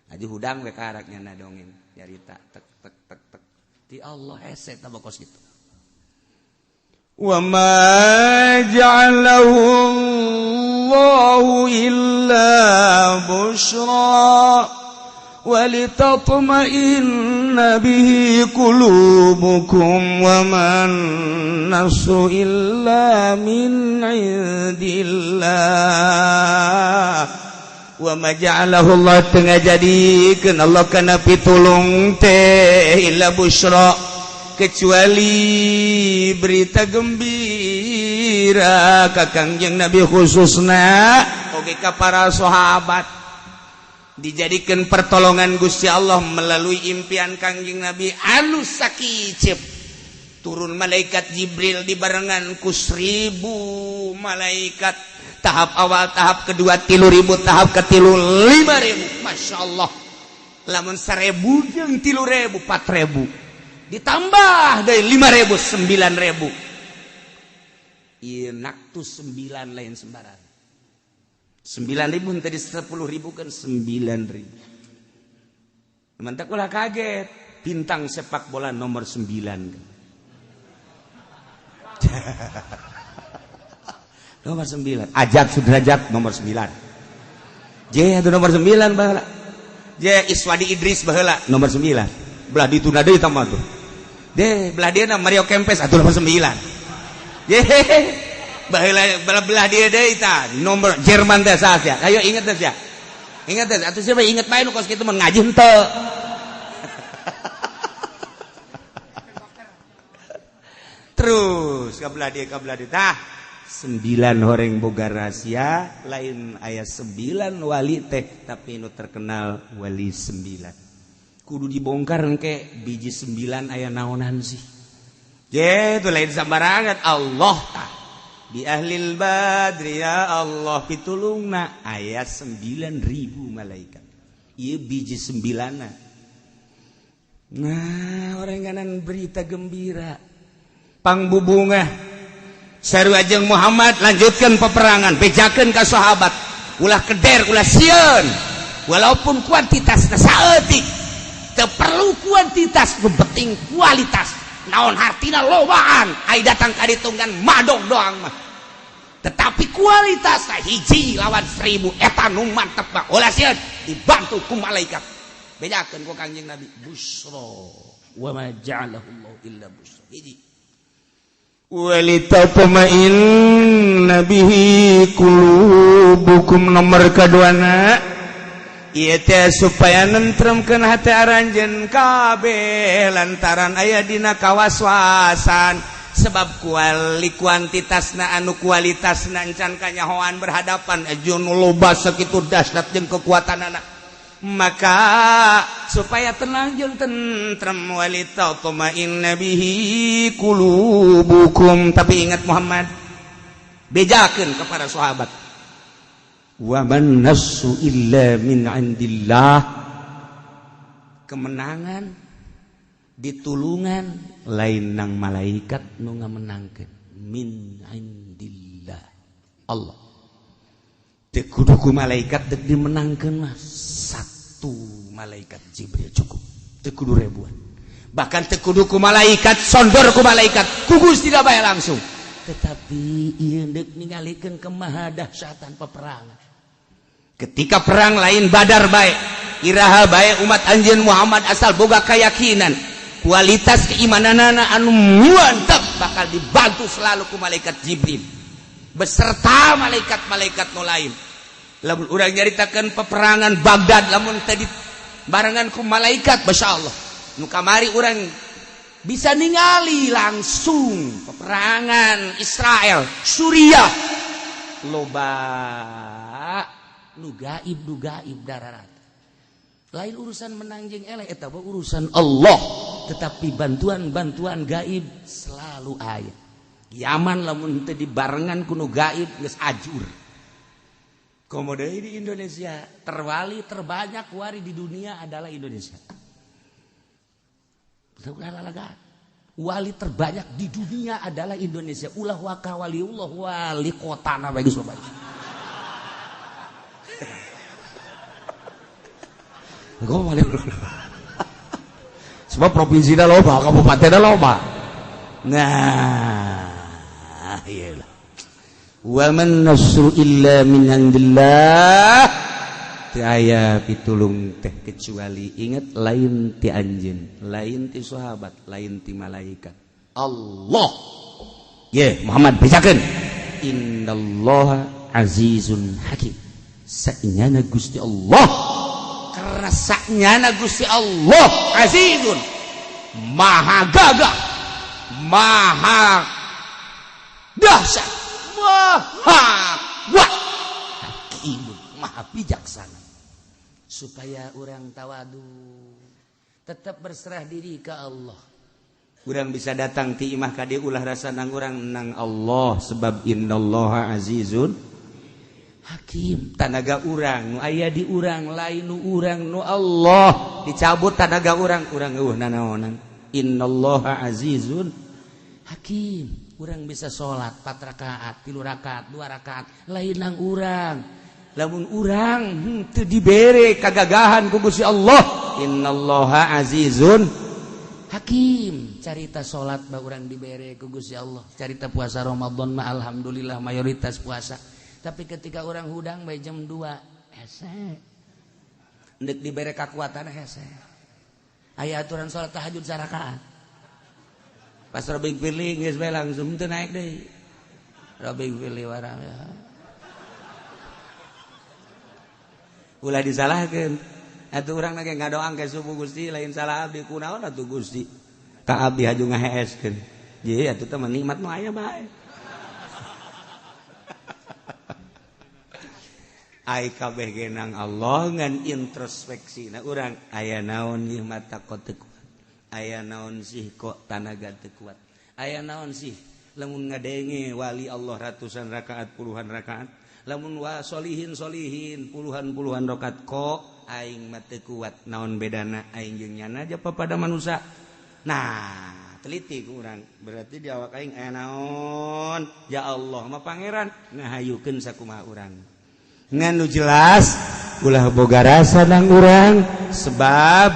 S1: Aja hudang we karak nya dongeng nyarita tek tek tek tek. Di Allah hese tah kos kitu. Wa ma ja'alahu Allahu illa busyra walitatma'inna bihi qulubukum wa man nasru illa min 'indillah Wa ma ja'alahu Allah tengah jadikeun Allah kana pitulung teh illa busyra kecuali berita gembira ka Kangjeng Nabi khususna oge ka para sahabat. Dijadikan pertolongan Gusti Allah melalui impian Kangjeng Nabi anu sakicep turun malaikat Jibril dibarengan ku 1000 malaikat. Tahap awal, tahap kedua 3.000, tahap ketilu 5.000. Masya Allah, lamun 1.000 jeung 3.000 4.000, ditambah dari 5.000 9.000. Ieu naktu 9 lain sembarang. 9.000 tadi 10.000 kan 9.000. Mantak ulah kaget, bintang sepak bola nomor 9 kan. Nomor 9 Ajat Sudrajat nomor 9. J itu nomor 9 baheula. J Iswadi Idris baheula nomor 9. Belah dituna deui tambah tuh. D belah dia Mario Kempes atuh nomor 9. J baheula belah dia deui tah nomor Jerman teh saha. Ayo inget teh sia. Inget teh atuh siapa inget bae nu kos kitu mah ngaji henteu. Terus ka belah dia tah 9 horeng boga rahasia lain aya 9 wali teh tapi nu terkenal wali 9. Kudu dibongkar engke biji 9 aya naonan sih. Ye itu lain sambarangan Allah tah. Bi ahlil badri ya Allah pitulungna aya 9.000 malaikat. Ieu biji 9-na. Nah, orenganan berita gembira. Pangbubungah Sarua jeung Muhammad lanjutkan peperangan, bejakeun ka sahabat, ulah keder, ulah sieun. Walaupun kuantitasna saeutik, teu perlu kuantitas, nu penting kualitas. Naon hartina lobaan, ai datang ka ditu ngan madog doang mah. Tetapi kualitas hiji lawan 1000 eta nu mantep mah. Ulah sieun, dibantu ku malaikat. Bejakeun ku Kangjeng Nabi, busra wa ma ja'alahu Allah illa busra. Hiji. Walitatma'inna bihi qulubukum nomor kaduana ieu teh supaya nentremkeun hate aranjeun kabeh lantaran aya dina kawaswasan sebab kuali kuantitasna anu kualitasna encan kanyahoan berhadapan jeung loba sakitu dahsyat jeung kekuatanana. Maka supaya tenang jeung tentrem walitatma'inna bihi qulubukum. Tapi ingat Muhammad, bejakeun kepada sahabat, wa man nassu illa min indillah. Kemenangan ditulungan lain nang malaikat nu ngamenangkeun, min indillah Allah. Teu kudu ku malaikat deuk dimenangkeun mah satu malaikat Jibril cukup, teu kudu ribuan. Bahkan teu kudu ku malaikat, sondor ku malaikat, ku Gusti bae langsung. Tetapi ieu deuk ningalikeun kemahadahsyatan peperangan. Ketika perang lain Badar bae, iraha bae umat anjeun Muhammad asal boga keyakinan, kualitas keimananana anu mantap bakal dibantu selalu ku malaikat Jibril beserta malaikat-malaikat nu lain. Lamun urang nyaritakeun peperangan Baghdad lamun tadi barengan ku malaikat, masyaallah. Nu kamari urang bisa ningali langsung peperangan Israel, Suriah. Loba nu gaib dararat. Lain urusan menang jeung eleh eta mah urusan Allah, tetapi bantuan-bantuan gaib selalu aya. Yaman lamun teu dibarengan ku nu gaib geus ajur. Komo deui di Indonesia, terwali terbanyak wari di dunia adalah Indonesia. Wali terbanyak di dunia adalah Indonesia. Ulah waka waliullah wali kota na bae geus loba. Sebab provinsi dah loba, kabupaten dah loba. Nah, iyalah. Wa man nasru illa min indillah. Teu aya pitulung teh kecuali ingat lain ti anjeun, lain ti sahabat, lain ti malaikat. Allah. Ye, Muhammad bejakeun. Innallaha azizun hakim. Saknyana Gusti Allah, karena saknyana Gusti Allah azizun, maha gagah, maha dahsyat, maha kuat, hakimun, maha bijaksana. Supaya orang tawadu, tetap berserah diri ke Allah. Urang bisa datang ti imah ka dieu ulah rasa nang urang nang Allah, sebab innallaha azizun hakim. Tanaga urang nu aya di urang lain nu urang, nu Allah. Dicabut tanaga urang, urang eueuh nanaonan. Innallaha azizun hakim. Urang bisa salat 4 rakaat, 3 rakaat, 2 rakaat, lain nang urang. Lamun urang teu dibere kagagahan ku Gusti Allah, innallaha azizun hakim. Carita salat mah urang dibere ku Gusti Allah. Carita puasa Ramadan mah alhamdulillah mayoritas puasa. Tapi ketika orang hudang bae jam 2 hese. Endek dibere kakuatan hese. Aya aturan salat tahajud sarakaat. Pas robing pilih geus bae langsung teu naik deui. Robing pilih warang ya. Ulah disalahkeun. Atuh urang ge ngadoang ke subuh Gusti lain salah abdi kunaon atuh Gusti. Ka abdi haju ngaheeskeun. Ye atuh teh nikmat nu aya bae. Ai kabeh ge nang Allah ngan introspeksina urang aya naon ieu mata kok teu kuat. Aya naon sih kok tanaga teu kuat. Aya naon sih lamun ngadenge wali Allah ratusan rakaat puluhan rakaat, lamun wa solihin solihin puluhan-puluhan rakaat kok aing mah teu kuat. Naon bedana aing jeung nyana aja pada manusia. Nah, teliti ku urang berarti di awak aing aya naon. Ya Allah mah pangeran ngahayukeun sakumaha urang. Ngan nu jelas ulah boga rasa nang urang, sebab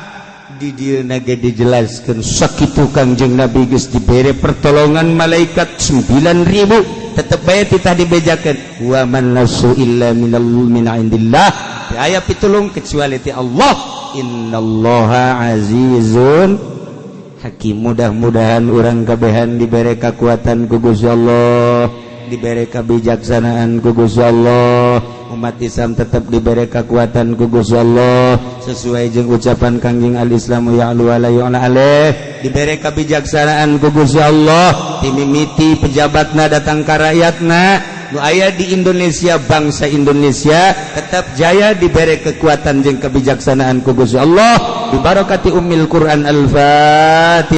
S1: di dieu ge dijelaskeun sakitu Kangjeng Nabi geus dibere pertolongan malaikat 9.000 tetep bae titah dibejakeun wa man nasu illa minal min indillah, aya pitulung kecuali ti Allah. Innallaha azizun hakim. Mudah-mudahan urang kabehan dibere kakuatan ku Gusti Allah, dibere kebijaksanaan ku Gusti Allah, umat Islam tetap diberi kekuatan ku Gusti Allah sesuai jeung ucapan Kangjeng al-Islamu ya'lu wa la yu'la alaih, diberi kebijaksanaan ku Gusti Allah timimiti pejabatna datang ka rakyatna nu aya di Indonesia, bangsa Indonesia tetap jaya, diberi kekuatan jeung kebijaksanaan ku Gusti Allah bibarakati ummil Quran. Al-Fatihah.